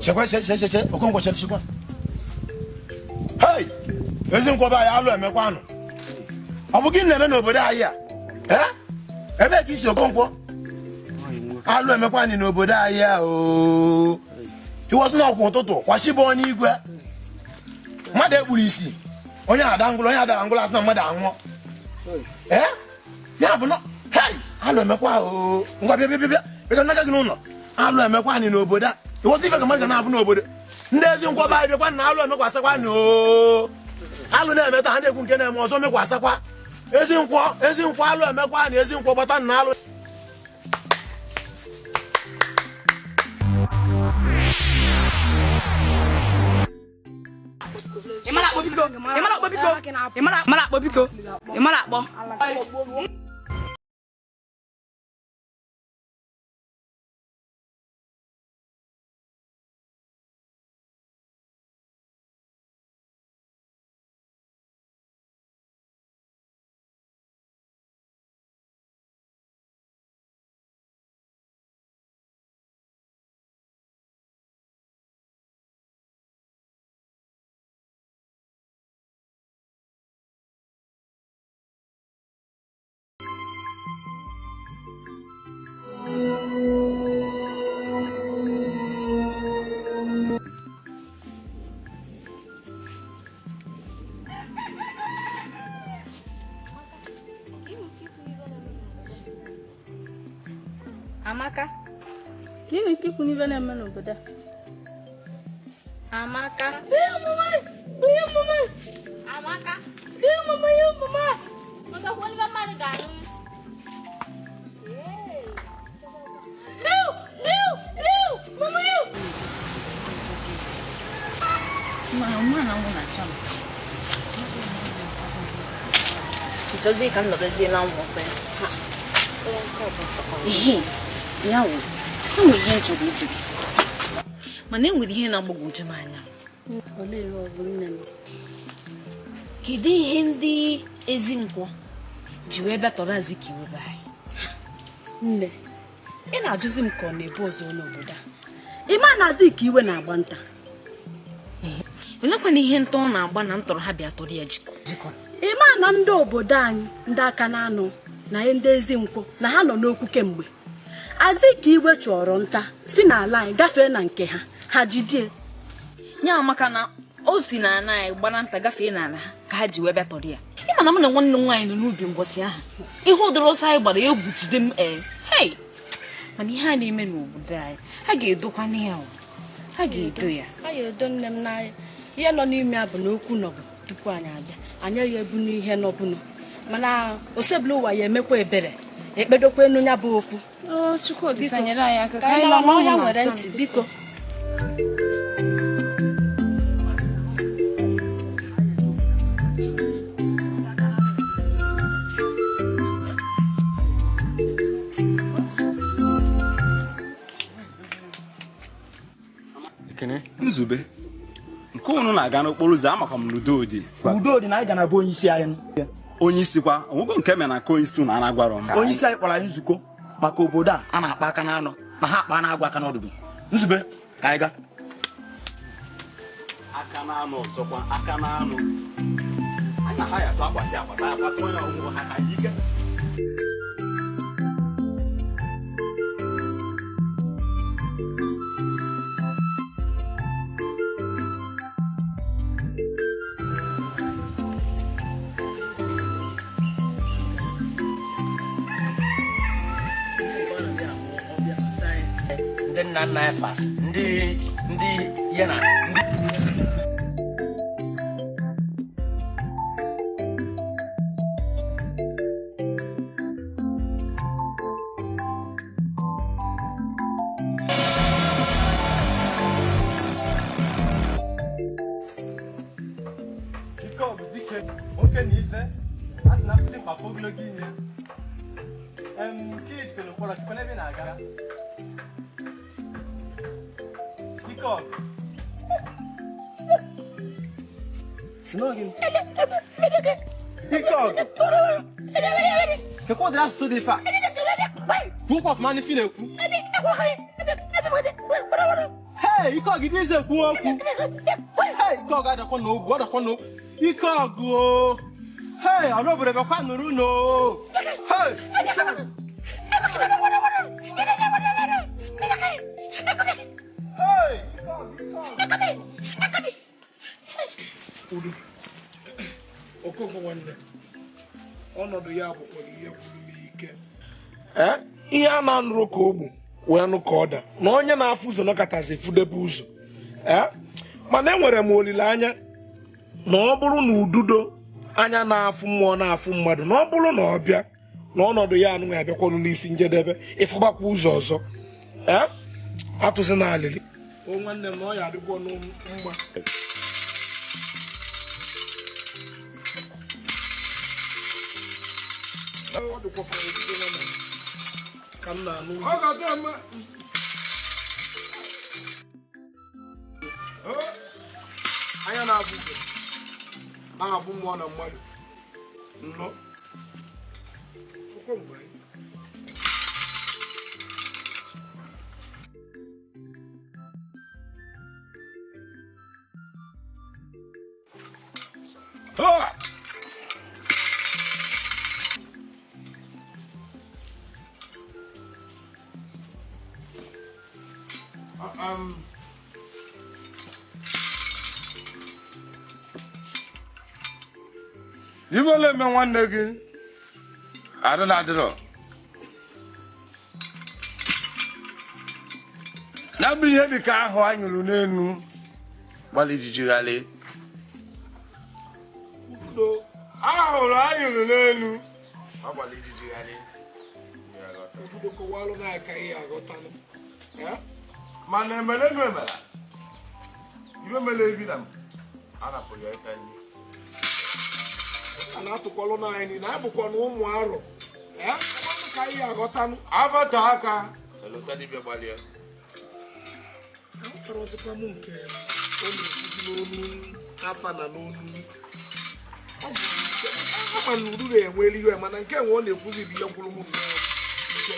Chekwa chere chere chere Okonkwo chere chekwa. Hei! Ezinkwu be anyị alụ emekwanụ. Ọ bụ gịnị na-eme n'obodo anyị a? Ebee ka isi Okonkwo? Alụ emekwanị n'obodo anyị a ooo. Iwọsị na ọkwa ụtụtụ kwachibụ onye igwe. Mmadụ ekpuru isi. Onye ada ngwụlọ, onye adara ngwụlọ asị na mmadụ anwụọ. Ee? Ya bụ na hei, alụ emekwa o. Ngwa bịa bịa bịa bịa nnaga gị n'ụlọ. Alụ emekwa anyị n'obodo a. Ịghọta ife ka mmadụ ga na-afụ n'obodo. Ndị ezi nkwọba anyị bịakwa na alụ emekwasakwa na o. Alụ na-emeta ha na-ekwu nke na-eme ọzọ mekwasakwa. Ezi nkwọ alụ emekwa na ezi nkwọ gbata na alụ.
Ịmara akpọ Amaka, ka ị nwere ike ikwu n'ife na-eme n'obodo a? Amaka. Amaka. Nchọzie ka m nọrọzie na nwụ ọkụ ya. Ihe ya wụ, enwere ihe m chọrọ ịjụ gị. Mana enwere ihe na-agbagwoju m anya.
Olee ihe ọ bụ nne m?
Kedu ihe ndị ezi nkwọ ji wee bịa tọrọ Azikiwe be anyị?
Nne, ị na-ajụzi m ka ọ na-ebu ọzọ n'obodo a. Ị ma na Azikiwe na-agba nta?
Olekwana ihe ntọ ọ na-agba na ntọrọ ha bịa tọrọ ya jikọ.
Ị ma na ndị obodo anyị ndị aka na-anụ na ndị ezi nkwọ na ha nọ n'okwu kemgbe. Azikiwe chọrọ nta si n'ala anyị gafee na nke ha, ha jidie.
Ya maka na o si n'ala anyị gbara nta gafee n'ala ha ka ha ji wee bịa tọrọ ya. Ị ma na mụ na nwanne m nwaanyị nọ n'ubi mbọsị ahụ. Ihe ụdọrọ ọsọ anyị gbara egwu jide m ee. Hei! Mana ihe a na-eme n'obodo anyị, ha ga-edokwana ya o. Ha ga-edo ya.
Ha ga-edo nne m n'anya. Ihe nọ n'ime ya bụ na okwu nọbụ tupu anyị abịa. Anyị ya ebu n'ihe nọbụnụ. Mana osebụla ụwa ya emekwa ebere. Ekpedokwa enu ya bụ okwu.
Chukwu Olisa nyere anyị aka
ka anyị lawa n'ọhịa nwere ntị biko.
Ekene, Nzube, nke unu na-aga n'okporo ụzọ amakwa m n'udo dị.
Udo dị na anyị ga na bụ onye isi anyị.
Onye isi kwa, onwego nke mere na nke onye isi unu anagwarọ m.
Onye isi anyị kpọrọ anyị nzukọ maka obodo a a na-akpa aka n'anọ na ha akpa na-agwa aka n'ọdụdụ. Nzube, ka anyị gaa.
Aka n'anụ ọzọkwa, aka n'anụ. Anyị na ha ya atụ akwati akwata akwata onye ọgwụgwọ ha ka ike.
Ndị nna nna anyị fa ndị ndị ya na ndị
Ike ọgụ dike nwoke na ife a sị na mkpịtị mkpafụ ogologo inye nke ijikere mkpọrọ chikwana ebe ị na-aga. Ike ọgụ Ike ọgụ kekwa ụdịrị asụsụ dị ife a kwuokwa ọfụma n'ife ị na-ekwu. Hey, ike ọgụ ịdị ize ekwu okwu. Hey, ike ọgụ adakwa n'ogwu adakwa n'ogwu. Ike ọgụ o. Hey, ọrụ obodo bịakwa nụrụ unu o. Hey! Hey! Ike ọgụ, ike ọgụ.
Udo.
Okonkwo nwanne ọnọdụ ya bụkwa ihe gwụrụ m ike. Ihe a na-anụrụ ka ogbu wee nụ ka ọ da na onye na-afụ ụzọ nọkọtazi fudebe ụzọ. Mana enwere m olileanya na ọ bụrụ na ududo anya na-afụ mmụọ na-afụ mmadụ na ọ bụrụ na ọ bịa na ọnọdụ ya anụnwa abịakwanụ n'isi njedebe ịfụbakwa ụzọ ọzọ. Atụzi na alịlị o nwanne m na ọ ya adịkwa mma. Ọ dịkwa ka ebido na ka m na-anụ ọ ga-adị mma. Anya na-abụ ụzọ na-abụ mmụọ na mmadụ nnọọ.
Ibe eme nwanne gị adịla adịrọ ya bụ ihe dị ka ahụ anyụrụ n'elu gbalị jijigharị ahụrụ anyụrụ n'elu agbalị jijigharị mana emere enu emere ibe mere ebi na m anapụrụ ya ịta nri
a na-atụkwalụ n'anyị niile anyị bụkwa na ụmụ arọ ka anyị aghọtanụ
abata aka elota dibịa gbalịa
aghọtarọzikwa m nke ọ na-ekwuzi n'onu afa na n'onu ọ bụ ama na uru na-enweli iwe mana nke nwe ọ na-ekwuzi bụ ihe gwụrụ m nnọọ ike.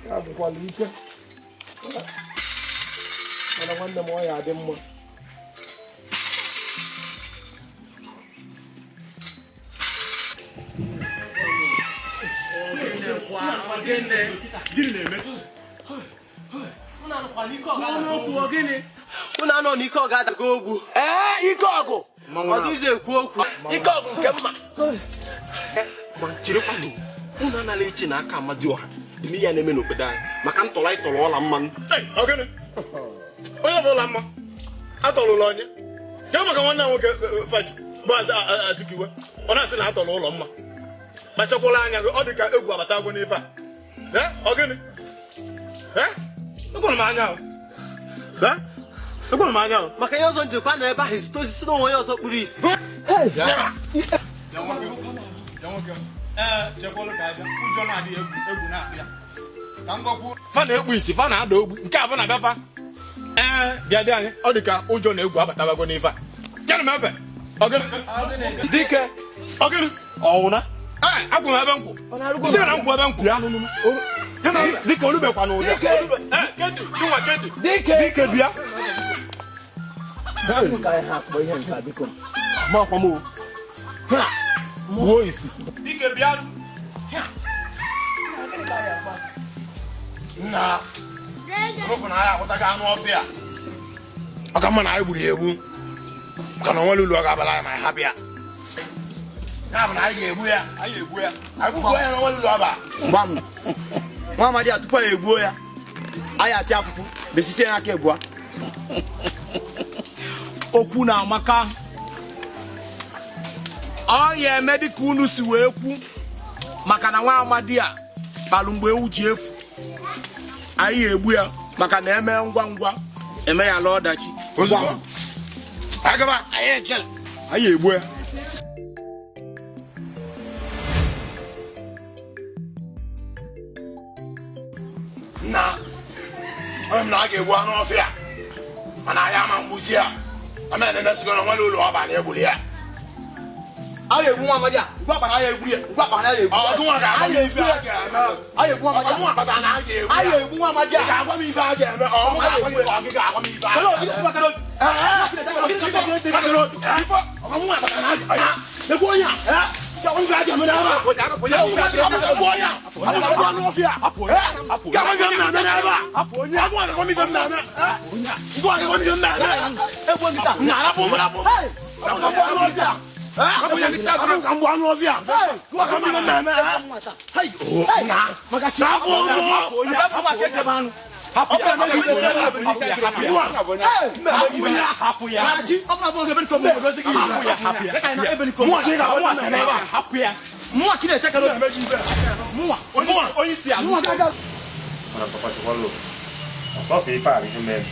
Ya bụkwala ike mana nwanne m ọ ya adị mma.
Unu anọ n'ike ọgụ adago ogwu.
Ee, ike ọgụ.
Ọ dịghịzi ekwu okwu.
Ike ọgụ nke mma.
Ma cherekwanụ, unu anala eche na aka Amadioha dị n'ihe a na-eme n'obodo anyị maka ntọrọ anyị tọrọ ọla mmanụ.
Onye ọbụla mma atọrọ ụlọ onye ya maka nwanne m nwoke Faji bụ Azikiwe ọ na-asị na atọrọ ụlọ mma kpachakwala anya gị ọ dị ka egwu abata agwụ n'ife a. Ọ gịnị? Ekwere m anya ahụ. Ekwere m anya ahụ.
Maka ihe ọzọ njikwa na ebe ahụ ezite osisi na onwe onye ọzọ kpuru isi.
Fa na-ekpu isi fa na-ada ogbu nke a bụ na bịa fa. Bịa dị anyị ọ dị ka ụjọ na egwu abatabago n'ife a. Gịnị m efe? Dike ọgịnị ọwụna akwụ m ebe nkwụ si na nkwụ ebe nkwụ dike olubekwa n'ụdị dike bịa gbuo isi dike bịa
nna rụfụ na anyị akwụtaghị anụ ọfịa ọ ka mma na anyị gburu ya egbu maka na onwere ulu ọ ga-abara anyị ma anyị hapụ ya ya bụ na anyị ga-egbu ya anyị egbu ya anyị gbufuo ya na onwere ulu ọ ba
mgba m nwa amadi a tupu anyị egbuo ya anyị atị afụfụ besisie ya aka ebua
okwu na amaka ọ ya eme dịka unu si wee kwu maka na nwa amadi a kpalụ mgbe ewu ji efu anyị egbu ya maka na eme ngwa ngwa eme ya ala ọdachi
anyị egbu ya. Nna onye m na a ga-egbu anụ ọfịa mana anyị ama mgbuzi ya ama na-emesigo na nwere ụlọ ọba na-egburu ya.
A ga-egbu nwa amadi a ngwa akpa na a ga-egbu ya ngwa akpa na a ga-egbu ya.
Ọgụ nwa ga-agwa m ife a ga-eme.
A ga-egbu nwa amadi a.
Ọgụ nwa kpatara na a ga-egbu ya.
A ga-egbu nwa amadi a.
Ị ga-agwa m ife a ga-eme. Ọgụ nwa ga-agwa m ife a ga-eme. Ọgụ nwa kpatara na a ga-egbu ya. Onye a. Ga-agwa m ife a ga-eme n'ebe a. Ga-agwa m ife a. Ga-agwa m anụ ọfịa. Ga-agwa m ife m na-eme.
ebe a. Agụ agakọ m ife m na-eme. Ngụ agakọ m ife m na-eme. Na-arapụ m rapụ. Ka m bụ anụ ọfịa. Ngụ agakọ m ife m na-eme. Rapụ m.
Ọsọsọ ife a bụ ihe mere.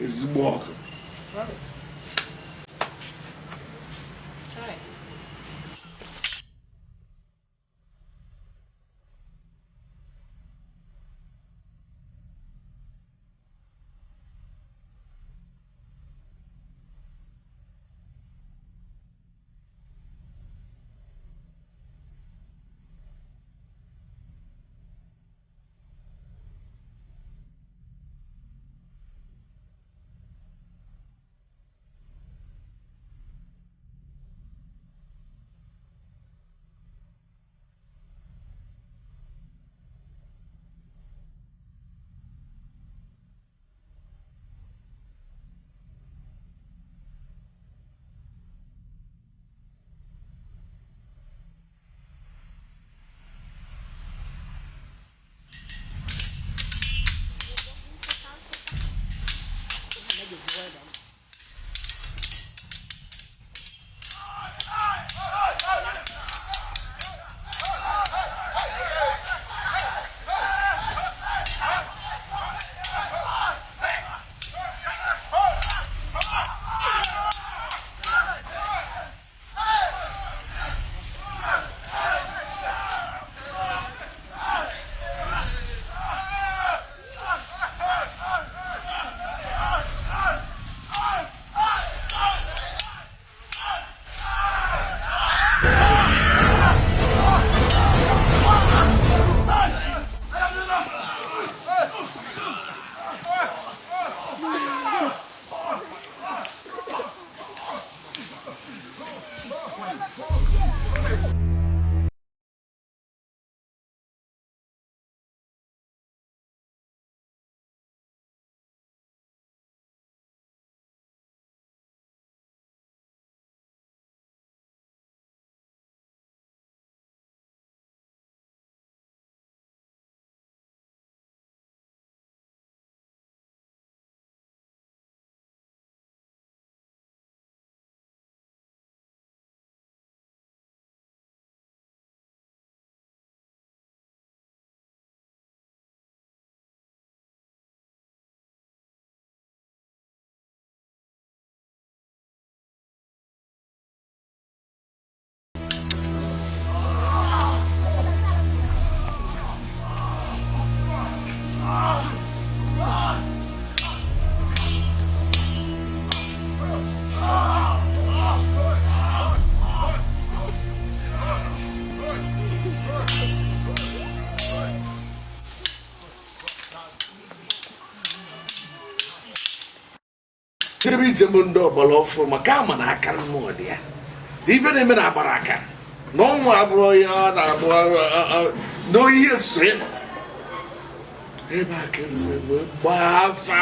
Ezigbo ọgụ. Ebe ije bụ ndị ọgbara ọfụrụ maka ama na aka mmụọ dị ya. Ife na-eme na agbara aka na ọnwụ abụrụ ya na-abụ n'ihe so ya. Ebe a ka eruziri wee gbaa afa.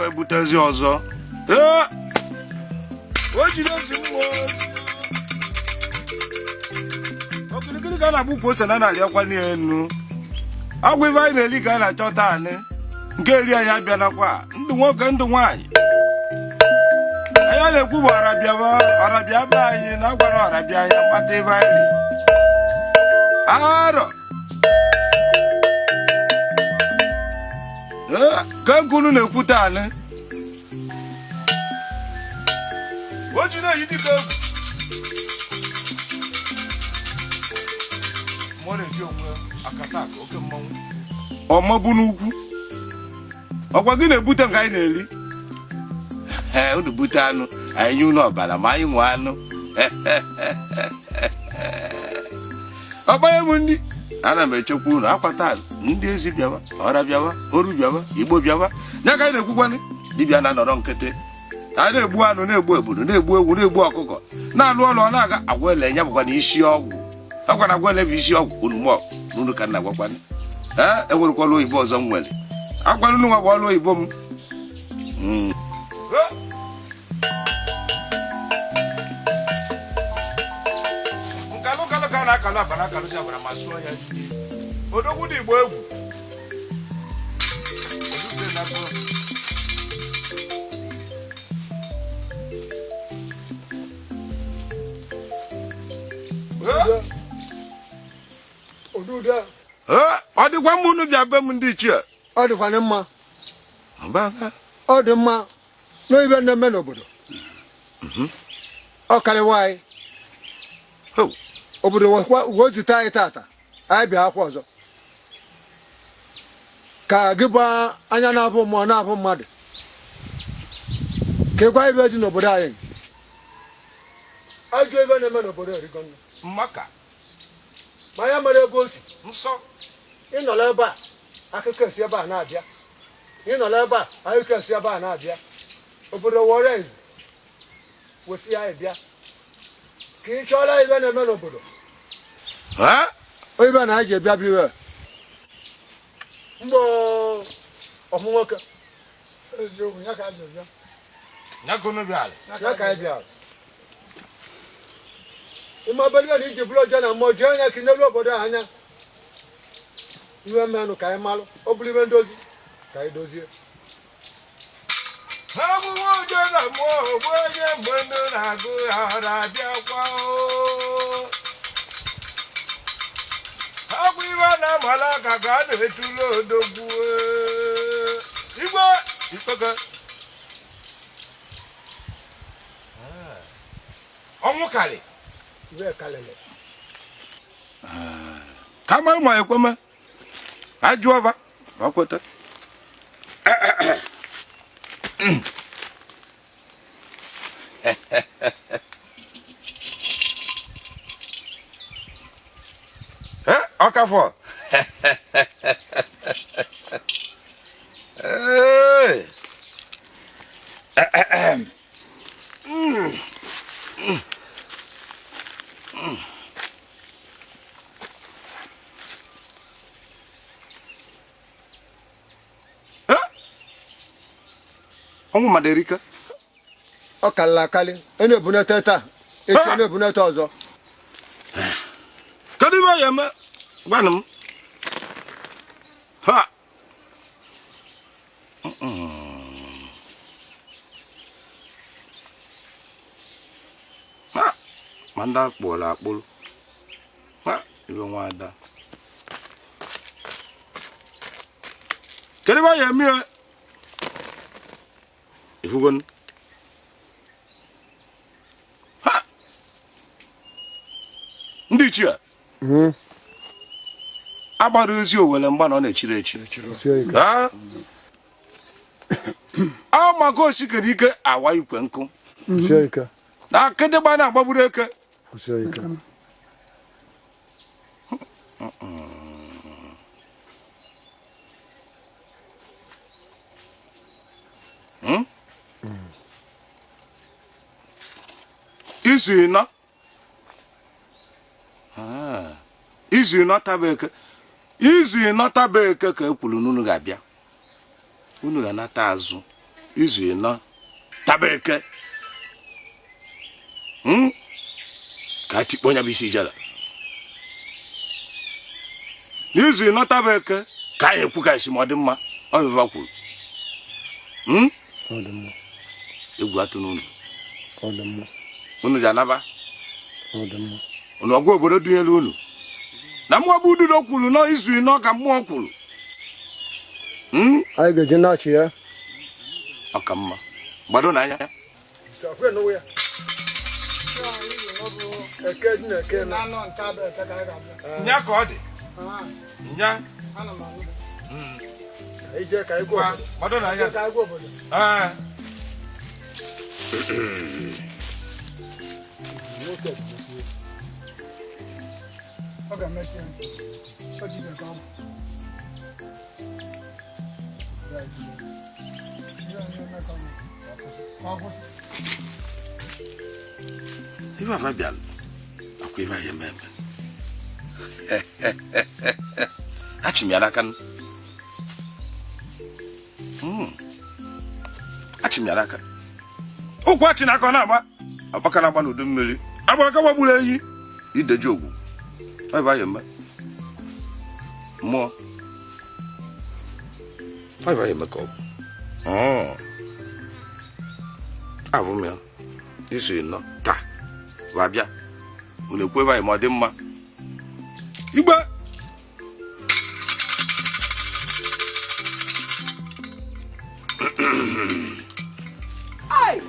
Ebutezi ọzọ ee o jiri ezi mmụọ okirikiri ka a na-agba ukwu ose na narị ọkwa n'elu agwa ife anyị na-eli ka a na-achọta anị nke eri anyị abịanakwa ndụ nwoke ndụ nwaanyị anyị na-ekwu bụ ọrabịaba ọrabịa be anyị na agwara ọrabịa anyị mkpata ife anyị ri arọ ka nkunu na-ekwute anị o ji na-eyi dịka egwu mmụọ na-eji onwe akata aka oke mmanwụ Ọmabụ n'ukwu. Ọkwa gị na-ebute nke anyị na-eri. Ee, unu bute anụ, anyị nye unu ọbara ma anyị nwe anụ. Ọkpanye m ndị ana m echekwa unu akwa taa ndị ezi bịawa, ọra bịawa, oru bịawa, igbo bịawa. Ya ka anyị na-ekwukwanị, dibịa na-anọrọ nkịtị. A na-egbu anụ, na-egbu ebunu, na-egbu ewu, na-egbu ọkụkọ, na-alụ ọlụ, ọ na-aga agwa ele ya bụkwa na isi ọgwụ. Ọkwa na agwa ele bụ isi ọgwụ unu mụọ n'unu ka nna gwakwanị. Ee, enwerekwa ọlụ oyibo ọzọ m nwere. Agwara unu nwa bụ ọlụ oyibo m. Nkalụ kalụ ka na-akalụ abara akalụsi abara ma sụọ ya. Odogwu dị Igbo egwu. Ọ dịkwa mma unu bịa be m ndị ichie.
Ọ dịkwa mma. Ọ dị mma n'ibe na-eme n'obodo. Ọ karịwa anyị. Obodo wezụta anyị tata, anyị bịa akwa ọzọ. Ka gị bụ anya na-abụ mmụọ na-abụ mmadụ. Ka ịgwa ibe dị n'obodo anyị. Ajọ ibe na-eme n'obodo erigo nne.
Mmaka.
Ma ya mere ebe o si.
Nsọ.
Ị nọrọ ebe a, akụkọ esi ebe a na-abịa. Ị nọrọ ebe a, akụkọ esi ebe a na-abịa. Obodo wọrọ izu, kwụsị anyị bịa. Ka ị chọọla ibe na-eme n'obodo. Ibe na anyị ji bịa bịa mgbe ọmụ nwoke. Eziokwu, ya ka anyị bịa.
Ya ka unu bịara.
Ya ka anyị bịara. Ịma belibe na iji bụrụ oje na mmụọ jee anya ka ị n'elu obodo anya. Iwe mmenụ ka anyị malụ, ọ bụrụ ibe ndozi ka anyị dozie.
Abụghị oje na mmụọ bụ onye mgbe ndụ na-agụ ya ọra abịakwa. Agwụ ibe na-amala aka ka a na-etulu odogwu. Igwe ikpeke. Ọnwụ karị.
Iwe kalịlị.
Ka mara ma ekweme. Ajụọba ma kweta. Ọkafọ. Ee. Ọnwụ mmadụ erika.
Ọ kalịrị akali, ị na-ebunete taa, echi ọ na-ebunete ọzọ.
Kedu ibe ya eme? Gwanụ m. Ha. Ha. Ma ndị akpụrụ akpụrụ. Ha, ibe nwa ada. Kedu ibe ya eme ya? Ifugon. Ha. Ndị ichie. Agbara ozi owele mgba na ọ na-echiri echi. A maka osikere ike awa ikwe nkụ. Na akịdịgba na-agbagburu eke. Izu ịnọ. Izu ịnọ taba eke. Izu ịnọ taba eke ka e kwuru n'unu ga-abịa. Unu ga-anata azụ. Izu ịnọ taba eke. Ka a tikpọ ya bụ isi ijele. N'izu ịnọ taba eke ka anyị ekwu ka esi ma ọ dị mma. Ọ bụ ife kwuru. Egwu atụ n'unu. Unu ji anaba. Unu ọgwa obodo dunyere unu. Na mmụọ bụ ududo kwuru nọ izu ịnọ ka mmụọ kwuru.
Anyị ga-eji na-achị ya.
Ọ ka mma. Gbado n'anya. Nya ka ọ dị. Nya.
Ije ka anyị gwa obodo.
Gbado n'anya.
Ije ka anyị gwa obodo.
Ee.
Ọ ga-emechi ya. Ọ jide ka ọ bụ.
Ife afa bịalụ akwa ife anyị eme eme. Achị m ya n'aka. Achị m ya n'aka. Ụkwụ achị n'aka ọ na-agba. Agbaka na-agba n'udu mmiri. Agbara aka gbagburu ehi. Ideji ogwu. Ife anyị eme. Mmụọ. Ife anyị eme ka ọ bụ. Abụ m ya. Isi nọ taa. Wa bịa. Unu ekwu ebe anyị ma ọ dị mma. Igwe.
Ai!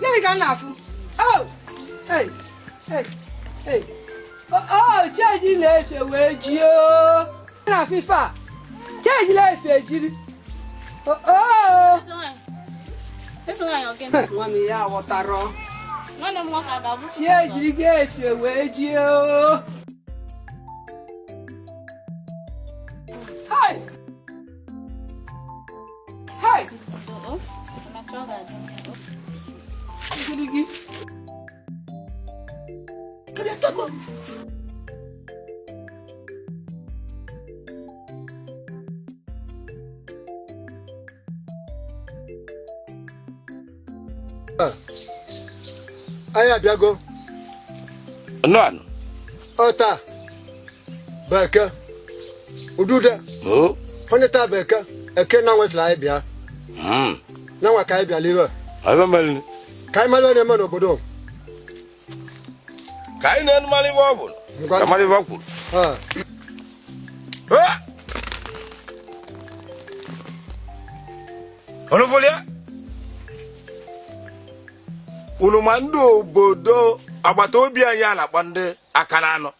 Gịnị ka m na-afụ? Oh! Hey! Hey! Hey! Oh, cheji na-efe wee ji o. Na-afụ ife a. Cheji na-efe jiri. Oh! Nwa m ya ghọtara.
Nwanne m nwoke a ga-abụ
Cheji ga-efe wee ji o. Hai! Hai! Gịnị?
Anyị abịago.
Nnọọ.
Ọ taa bụ eke. Udude. Onye taa bụ eke. Eke na nwesịrị anyị bịa. Na nwa ka anyị bịala iwe. Ka anyị mara ihe na-eme n'obodo.
Ka anyị na-enumara ibe ọ bụla. Ka mara ibe ọ kwuru. Unu fụrụ ya? Unu ma ndị obodo agbata obi anyị a na-akpọ ndị aka na anọ.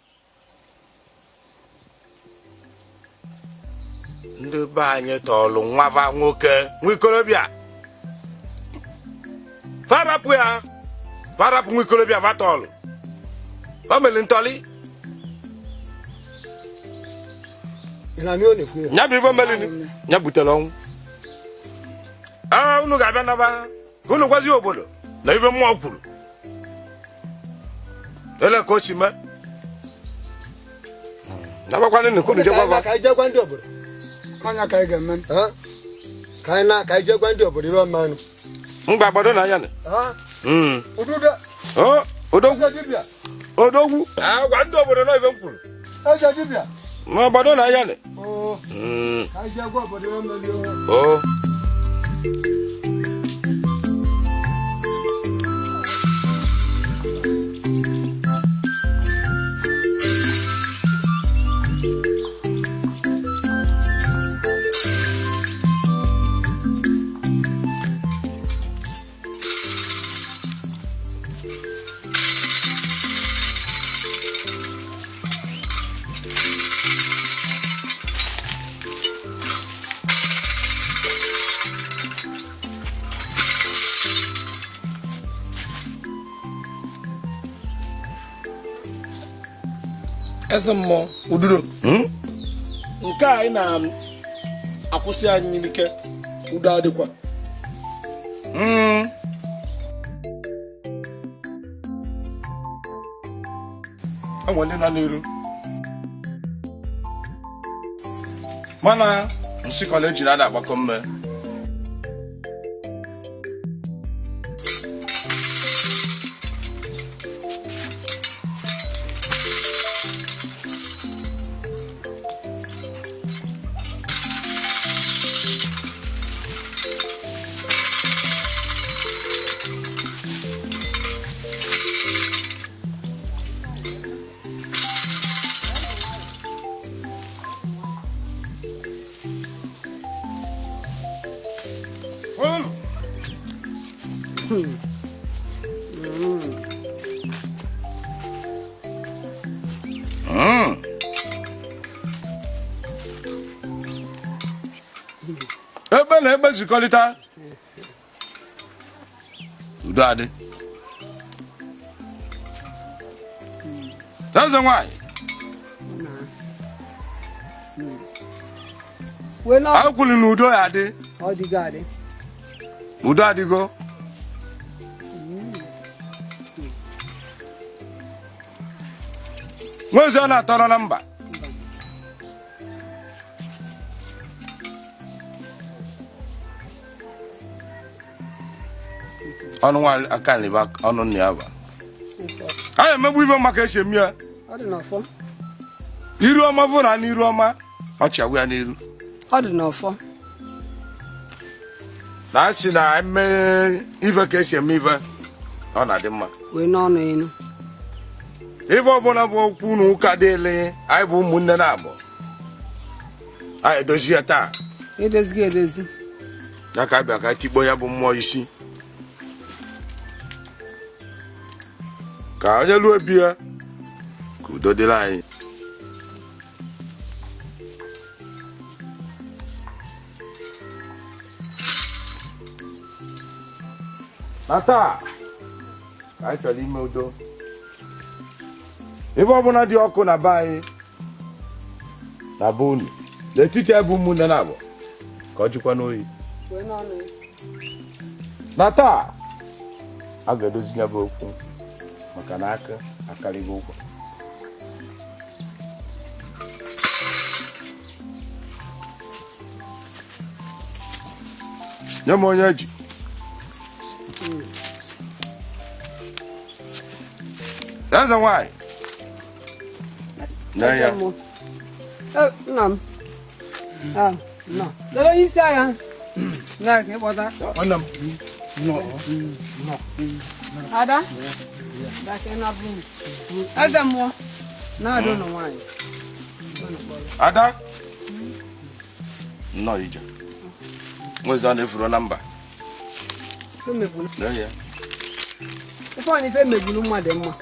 Ndị be anyị tọọlụ nwava nwoke nwa ikorobịa. Farapụ ya. Farapụ nwa ikorobịa fatọọlụ. Famili ntọlị. Ya bụ ife melini. Ya butere ọnwụ. Unu ga-abịa naba. Ka unu gwazie obodo na ife mmụọ kwuru. Ele ka o si mee. Nabakwanụ na unu jekwa.
Ka anyị jee gwa ndị obodo.
Anya ka anyị ga-eme.
Ka anyị na ka anyị jee gwa ndị obodo ibe mmanụ.
Mgbe gbado na anya na.
Udude.
Odogwu.
Eze dibịa.
Odogwu. Gwa ndị obodo na ife m kwuru.
Eze dibịa.
Ma gbado na anya na.
Ka anyị jee gwa obodo ibe mmanụ.
Eze mmụọ ududo nke a anyị na-akwụsị anyị n'ike udo adịkwa.
Enwe ndị nọ n'iru mana nsị kọleji na-ada agbakọ mme. Ebe na ebe zikọrịta, udo adị. Eze nwanyị, akwụli na udo ya adị. Udo adịgo. Nwezi ọ na-atọrọ na mba. Ọnụ nwa aka nliba ọnụ nna ya ba. A emegbu ibe maka esi eme ya. Iru ọma bụ na n'iru ọma, ọchị agwụ ya n'iru.
Ọ dị n'ọfọ.
Na asị na eme ife ka esi eme ife, ọ na-adị mma.
Wee n'ọnụ enu.
Ife ọbụla bụ okwu na ụka dịịlị, anyị bụ ụmụnne na abụọ. Anyị edozi ya taa.
Edozighị edozi.
Ya ka abịa ka tikpọ ya bụ mmụọ isi. Ka onye lụọ ebi ya, ka udo dịrị anyị. Na taa, ka anyị chọrọ ime udo. Ebe ọbụla dị ọkụ na be anyị na be unu, n'etiti ebe ụmụnne na abụọ, ka ọ jikwa n'oyi. Na taa, a ga-edozi ya bụ okwu maka na aka akarịgo ụkwa. Nye m onye ji. Eze nwanyị. Nne ya.
Nna m. Nọ. Lere onye isi agha. Na ka ịkpọta.
Nwanne m.
Ada. Dake na bụ. Eze mmụọ. Na-adị ụnụ nwaanyị.
Ada. Nnọọ ije. Nwezi ọ na-efuru na mba.
Ife ọ na ife megburu mmadụ mma.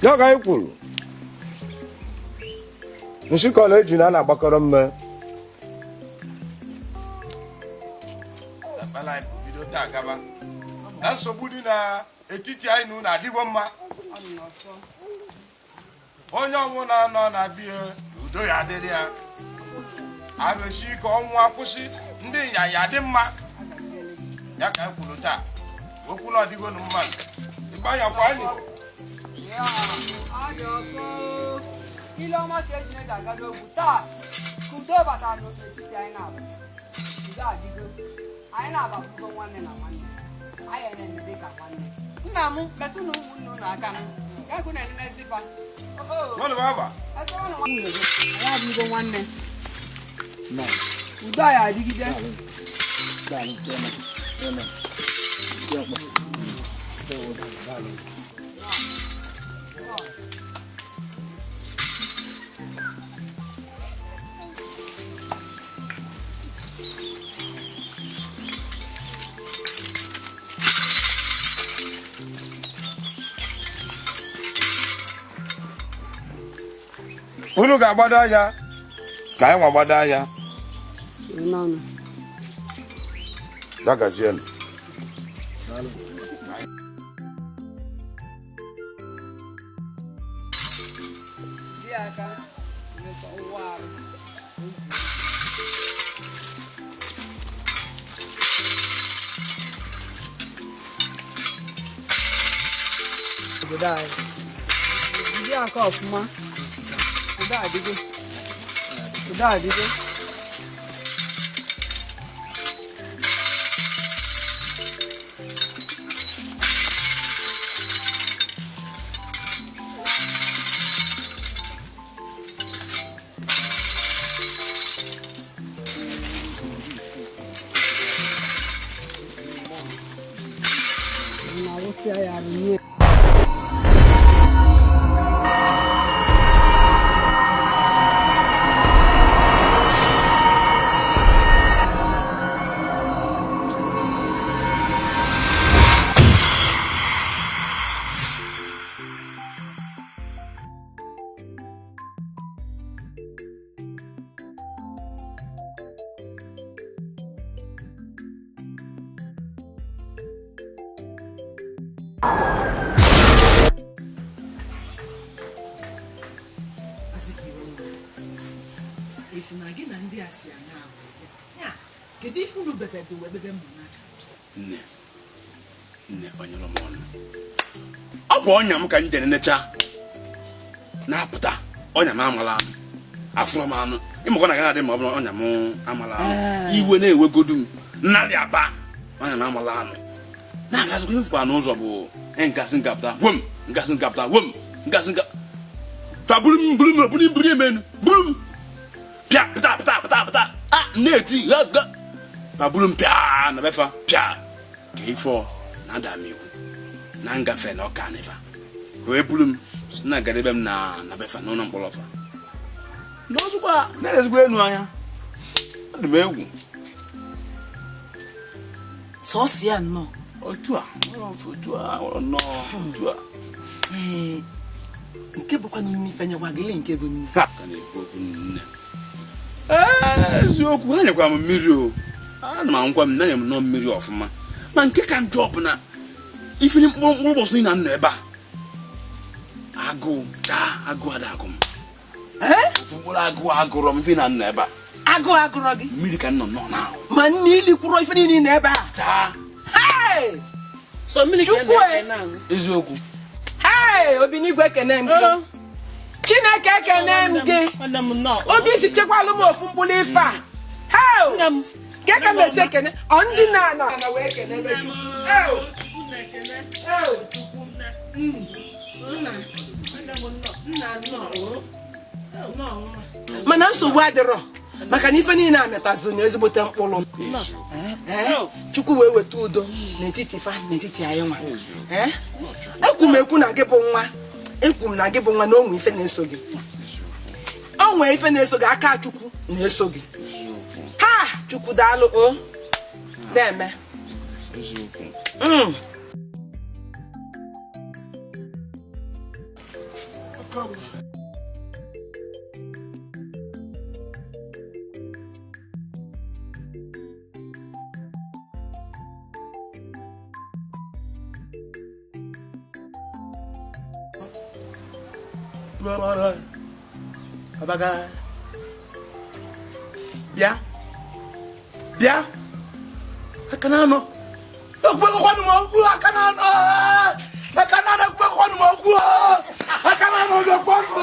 Ya ka anyị kwuru. Nshịkọ na eji na a na-agbakọrọ mme. Na nsogbu dị n'etiti anyị na unu adịgo mma. Onye ọbụla nọ na bie udo ya adịrị ya. Arụsi ike ọnwụ akwụsị, ndị ịnyanya adị mma. Ya ka anyị kwuru taa. Okwu na ọdịgo na mma. Ịgbanyakwa anyị.
Ile ọma ka eji na-eji agado ogwu taa ka udo batara n'etiti anyị na-abụ. Udo adịgo. Anyị na-abakwugo nwanne na nwanne. Anyị na-eme dị ka nwanne. Nna m metụ na ụmụnne unu aka. Ya ka unu enenezikwa. Anyị adịgo nwanne. Udo anyị adịgide.
Unu ga-agbado anya ka anyị nwa gbado anya. Dagazienụ.
Ndị aka ọfụma. Udo adịgo. Udo adịgo. Na-awụsịa ya arụ nye.
si ana ya kedu ife unu bebedo wee bebe mmụ n'aka?
Nne nne onyere m ọnụ. Ọ bụ ọnya m ka m jere necha na-apụta ọnya m amala anụ afụrọ m anụ ịmakwa na agaghị adị ma ọ bụrụ ọnya m amala anụ iwe na-ewegodu m nnarị aba ọnya m amala anụ na-agazikwa ife fụkwa n'ụzọ bụ nkasị nkapụta wom nkasị nkapụta wom nkasị nka ta buru m buru m buru m buru m enu buru m pịa pụta pụta pụta pụta a na-eti ga ga ma buru m pịa na befa pịa ka ife ọ na-ada m iwu na ngafe na ọka n'ifa wee buru m si na gadebe m na na befa n'ụlọ mkpọrọ fa n'ozugbo na-ezigbo enu anya ọ dị m egwu
sọsị ya nnọọ
otu a otu a nnọọ otu a.
Ee, nke bụkwa n'ime ife nyekwa gị nke bụ nne
ka na-ekwu okwu nne. Ee, eziokwu ha nyekwa m mmiri o ana m anwụkwa m na-enye m nnọọ mmiri ọfụma ma nke ka njọ bụ na ifiri mkpụrụ mkpụrụ ụbọchị na nọ ebe a agụụ daa agụụ ada agụ m mkpụrụ agụụ agụrọ m ife na nọ ebe a
agụụ agụrọ gị
mmiri ka nọ nọ na
ma nne ili kwụrọ ife niile nọ ebe a
taa.
Hey!
So mmiri ka ị na-aṅụ
eziokwu.
Hey, Obinigwe ekene m gị. Chineke ekene m gị. Oge isi chekwalụ m ofu mkpụrụ ife a. Hey! Nke ka m esi ekene ọ ndị na na wee ekene ebe gị. Mana nsogbu adịrọ maka na ife niile a metazụ na ezigbote mkpụrụ. Chukwu wee weta udo n'etiti fa n'etiti anyị nwa. Ekwu m ekwu na gị bụ nwa ekwu m na gị bụ nwa na onwe ife na-eso gị onwe ife na-eso gị aka Chukwu na-eso gị. Ha Chukwu daalụ o na-eme.
Bịa bịa aka na-anọ ekwekwanụ m okwu aka na-anọ aka na-anọ ekwekwanụ m okwu aka na-anọ ekwekwanụ.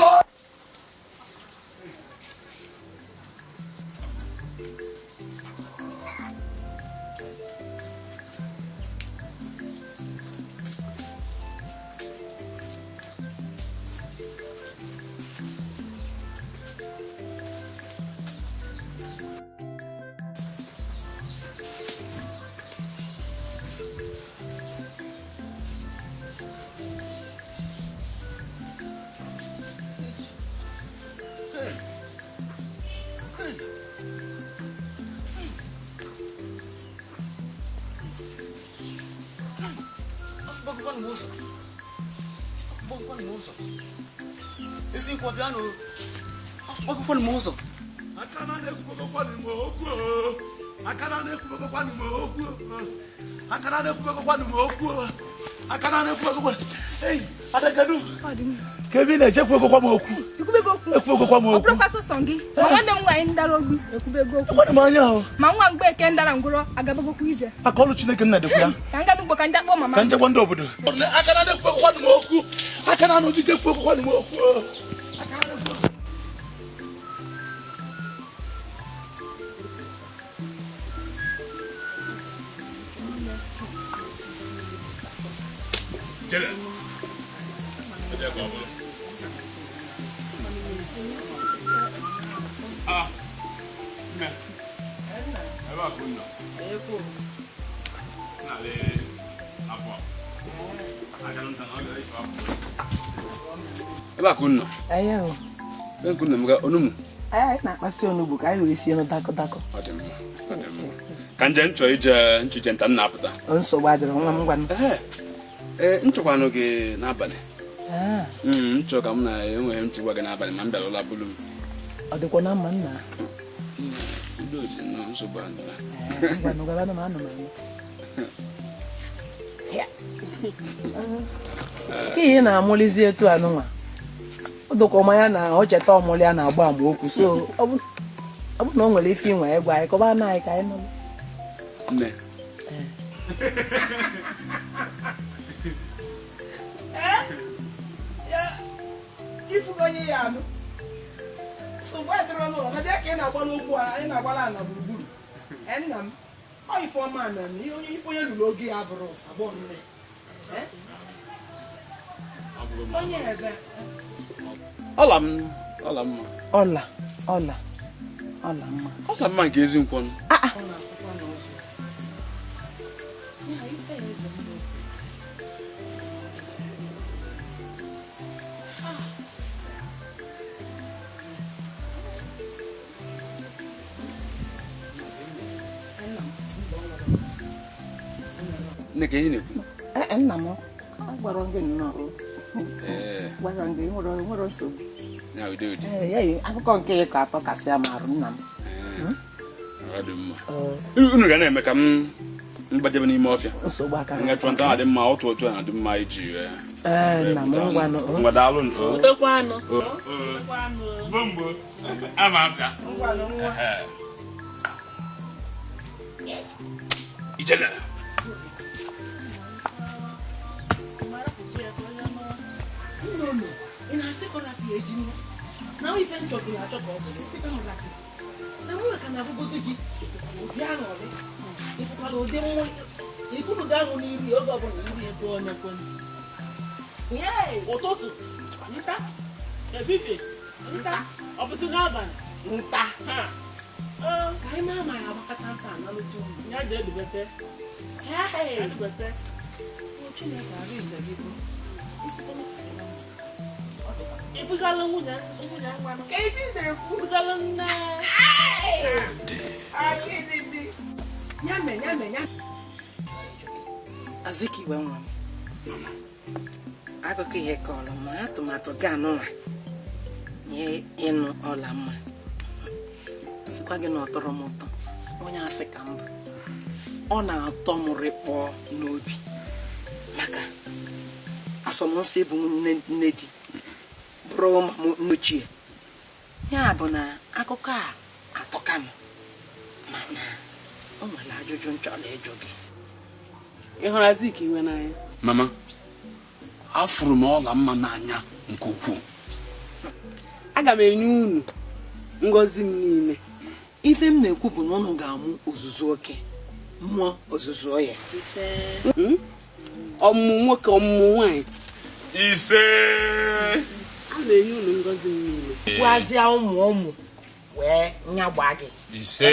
Aka na-ekwubegokwa m okwu
ọ bụrụkwa sọsọ gị ma nwanne m nwaanyị ndara ogbi ekwubego okwu ma nwa Mgbeke ndara ngwụrọ agabagokwu ije
aka ọlụ Chineke nna dịkwa ya
ka m gaa n'ugbo ka ndị akpọ mama
ka nchekwa ndị obodo aka na-ekwubegokwanụ m okwu aka na-anọgide ekwubegokwanụ m okwu.
Ebe a ka unu nọ? Ebe ka unu nọ onugbu?
Anyị na-akpasị onugbu ka anyị wee sie dakọ dakọ.
Ọ dị mma, ọ dị mma. Ka nje nchọ ije nchije nta m na-apụta.
Nsogbu adịrọ nwa m ngwanụ.
Ee, nchọkwanụ gị n'abalị. Nchọ ka m na enweghị m chịgwa gị n'abalị ma m bịara ụlọ bulu m.
Ọ dịkwa na mma nna.
Udo dị nnọọ, nsogbu adịla.
Ngwanụ gwabanụ m anụ m anụ. Ka ihe na-amụlizi etu anụnwa. Ọ dịkwa ọma ya na ọ cheta ọmụlị ya na-agba ama okwu so ọ bụ Ọ bụrụ na o nwere ife inwe ịgwa anyị kọba na anyị ka anyị nụrụ.
Nne.
Ifugo onye ya anụ. Nsogbu adịrọ n'ụlọ na bịa ka ị na-agbala okwu a anyị na-agbala ala gburugburu. Nna m, ọ ife ọma na ihe onye ife onye lụrụ oge ya bụrụ ụsabọ nne. Onye ebe.
Ọla m, ọla mma.
Ọla, ọla, ọla mma.
Ọla mma nke ezi nkwọ.
Ah ah.
Nne ka ihe na-ekwu?
Ee, nna m, agwara gị nnọọ. Gwara gị nwere nsogbu.
Ya ude ude.
Ee, akụkọ nke ịkọ atọ kasị amarụ nna m.
Ọ dị mma. Unu ga na-eme ka m mgbajebe n'ime ọfịa.
Nsogbu aka.
Nga chụọ nta na-adị mma otu otu a na-adị mma iji.
Ee, nna m ngwanụ.
Ngwa daalụ.
Utekwa anụ.
Gbomgbo. Ama abịa.
Ngwanụ nwa.
Ijele.
Ị na-asị ka ọ rapụ eji nwa na ife nchọgoro achọ ka ọ bụrụ sị ka ọ rapụ na mụ ka na-abụgodo gị ụdị aṅụrị ịfụkwara ụdị nwa ifunugo aṅụ n'iru ya oge ọbụla iru ya ebe onye kwenye
ụtụtụ nta ebibie nta ọ bụzi n'abalị
nta ka anyị maa ma ya agbakọta nta analụta uru
ya ga-edubete edubete.
Chineke arụ ize gị bụ
Ibuzala nwunye nwunye nwanụ. Ibuzala nne.
Nyame nyame nyame. Azikiwe nwa m. Akụkọ ihe kọrọ m atụmatụ ga anụnwa nye ịnụ ọla mma. Sịkwa gị na ọ tọrọ m ụtọ. Onye asị ka mbụ. Ọ na-atọ m rịkpọọ n'obi. Maka asọmnsọ ịbụ nne di bụrụ mama nnochie. Ya bụ na akụkọ a atọka m mana o nwere ajụjụ m chọrọ ịjụ gị.
Ị hụrụ Azikiwe n'anya?
Mama, afụrụ m ọla mma n'anya nke ukwuu.
Aga m enye unu ngọzi m niile.
Ife m na-ekwu bụ na unu ga-amụ ozuzu oke mụọ ozuzu ya.
Ọmụmụ nwoke ọmụmụ nwaanyị.
Ise.
A na-enye unu ngọzi m niile.
Gwazịa ụmụ ụmụ wee nyagba gị.
Ise.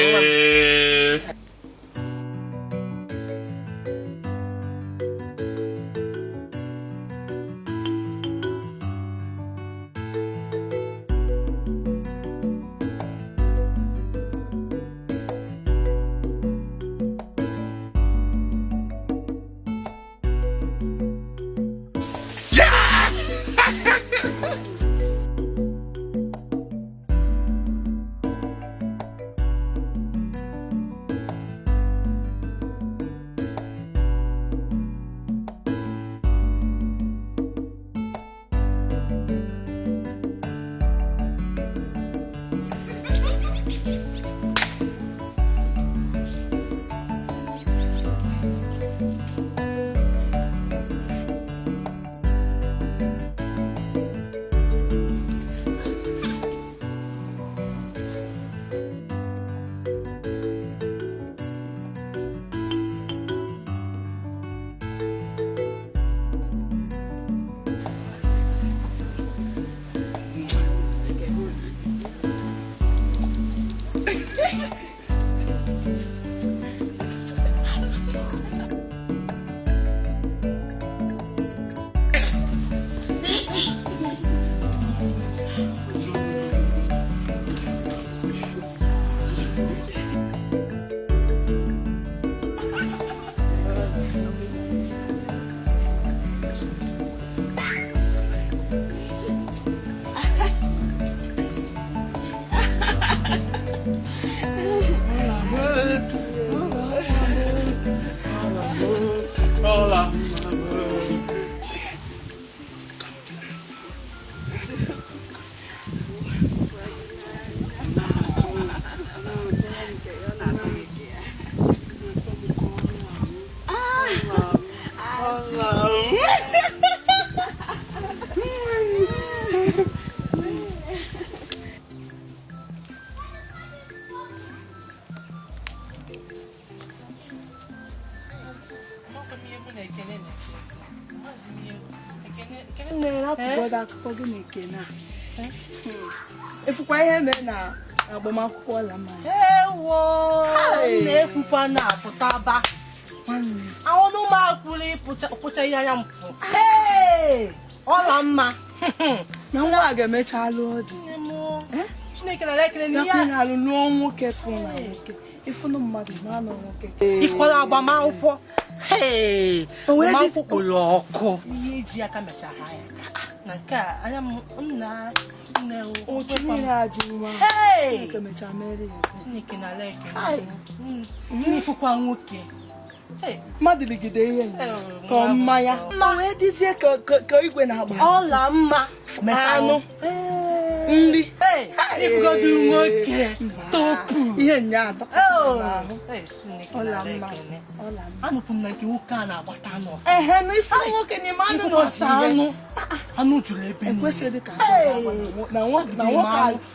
Nne rapụgodo akụkọ gị na Ekene a. Efukwa ihe mee na agbamakwụkwọ Ọlamma.
Ewo! Na-ekwukwa na-apụta ba. Ahụnụ m akwụrụ ịpụcha ihe anya m pụ. Ọlamma.
Na nwa a ga-emecha lụọ di.
Chineke na ekele n'ihe
a. Na-alụ lụọ nwoke pụ na nwoke. Ịfụnụ mmadụ mara na nwoke.
Ifụkwala agbamakwụkwọ. Agbamakwụkwọ kpụrụ ọkụ. Ihe eji aka mechara ya. Na nke a anya m nna nne
otu niile ajụ nwa. Chineke mechaa mere ya.
Chineke na ekele. N'ifụkwa nwoke.
Mmadụ ligide ihe ka ọ mmanya. Ma wee dịzie ka igwe na-agba.
Ọlamma
anụ. Nri.
Ifugodu nwoke topu.
Ihe nya atọ. Ọlamma.
Anụpụ m na nke nwoke a na-agbata anụ.
Ehe, na ife nwoke n'ime anụ na otu
anụ. Anụ juru ebe niile.
Ekwesịghị ka na nwoke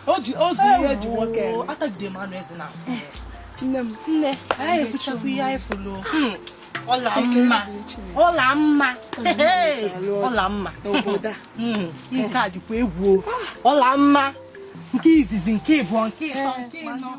o ji ihe ji nwoke.
Atagide m anụ eze n'afọ.
Nne m.
Nne, anyị ekwuchakwa ihe anyị fụrụ. Ọlamma. Ọlamma. Ọlamma.
N'obodo a.
Nke a dịkwa egwu. Ọlamma. Nke izizi, nke ịbụọ, nke ịtọ, nke ịnọ.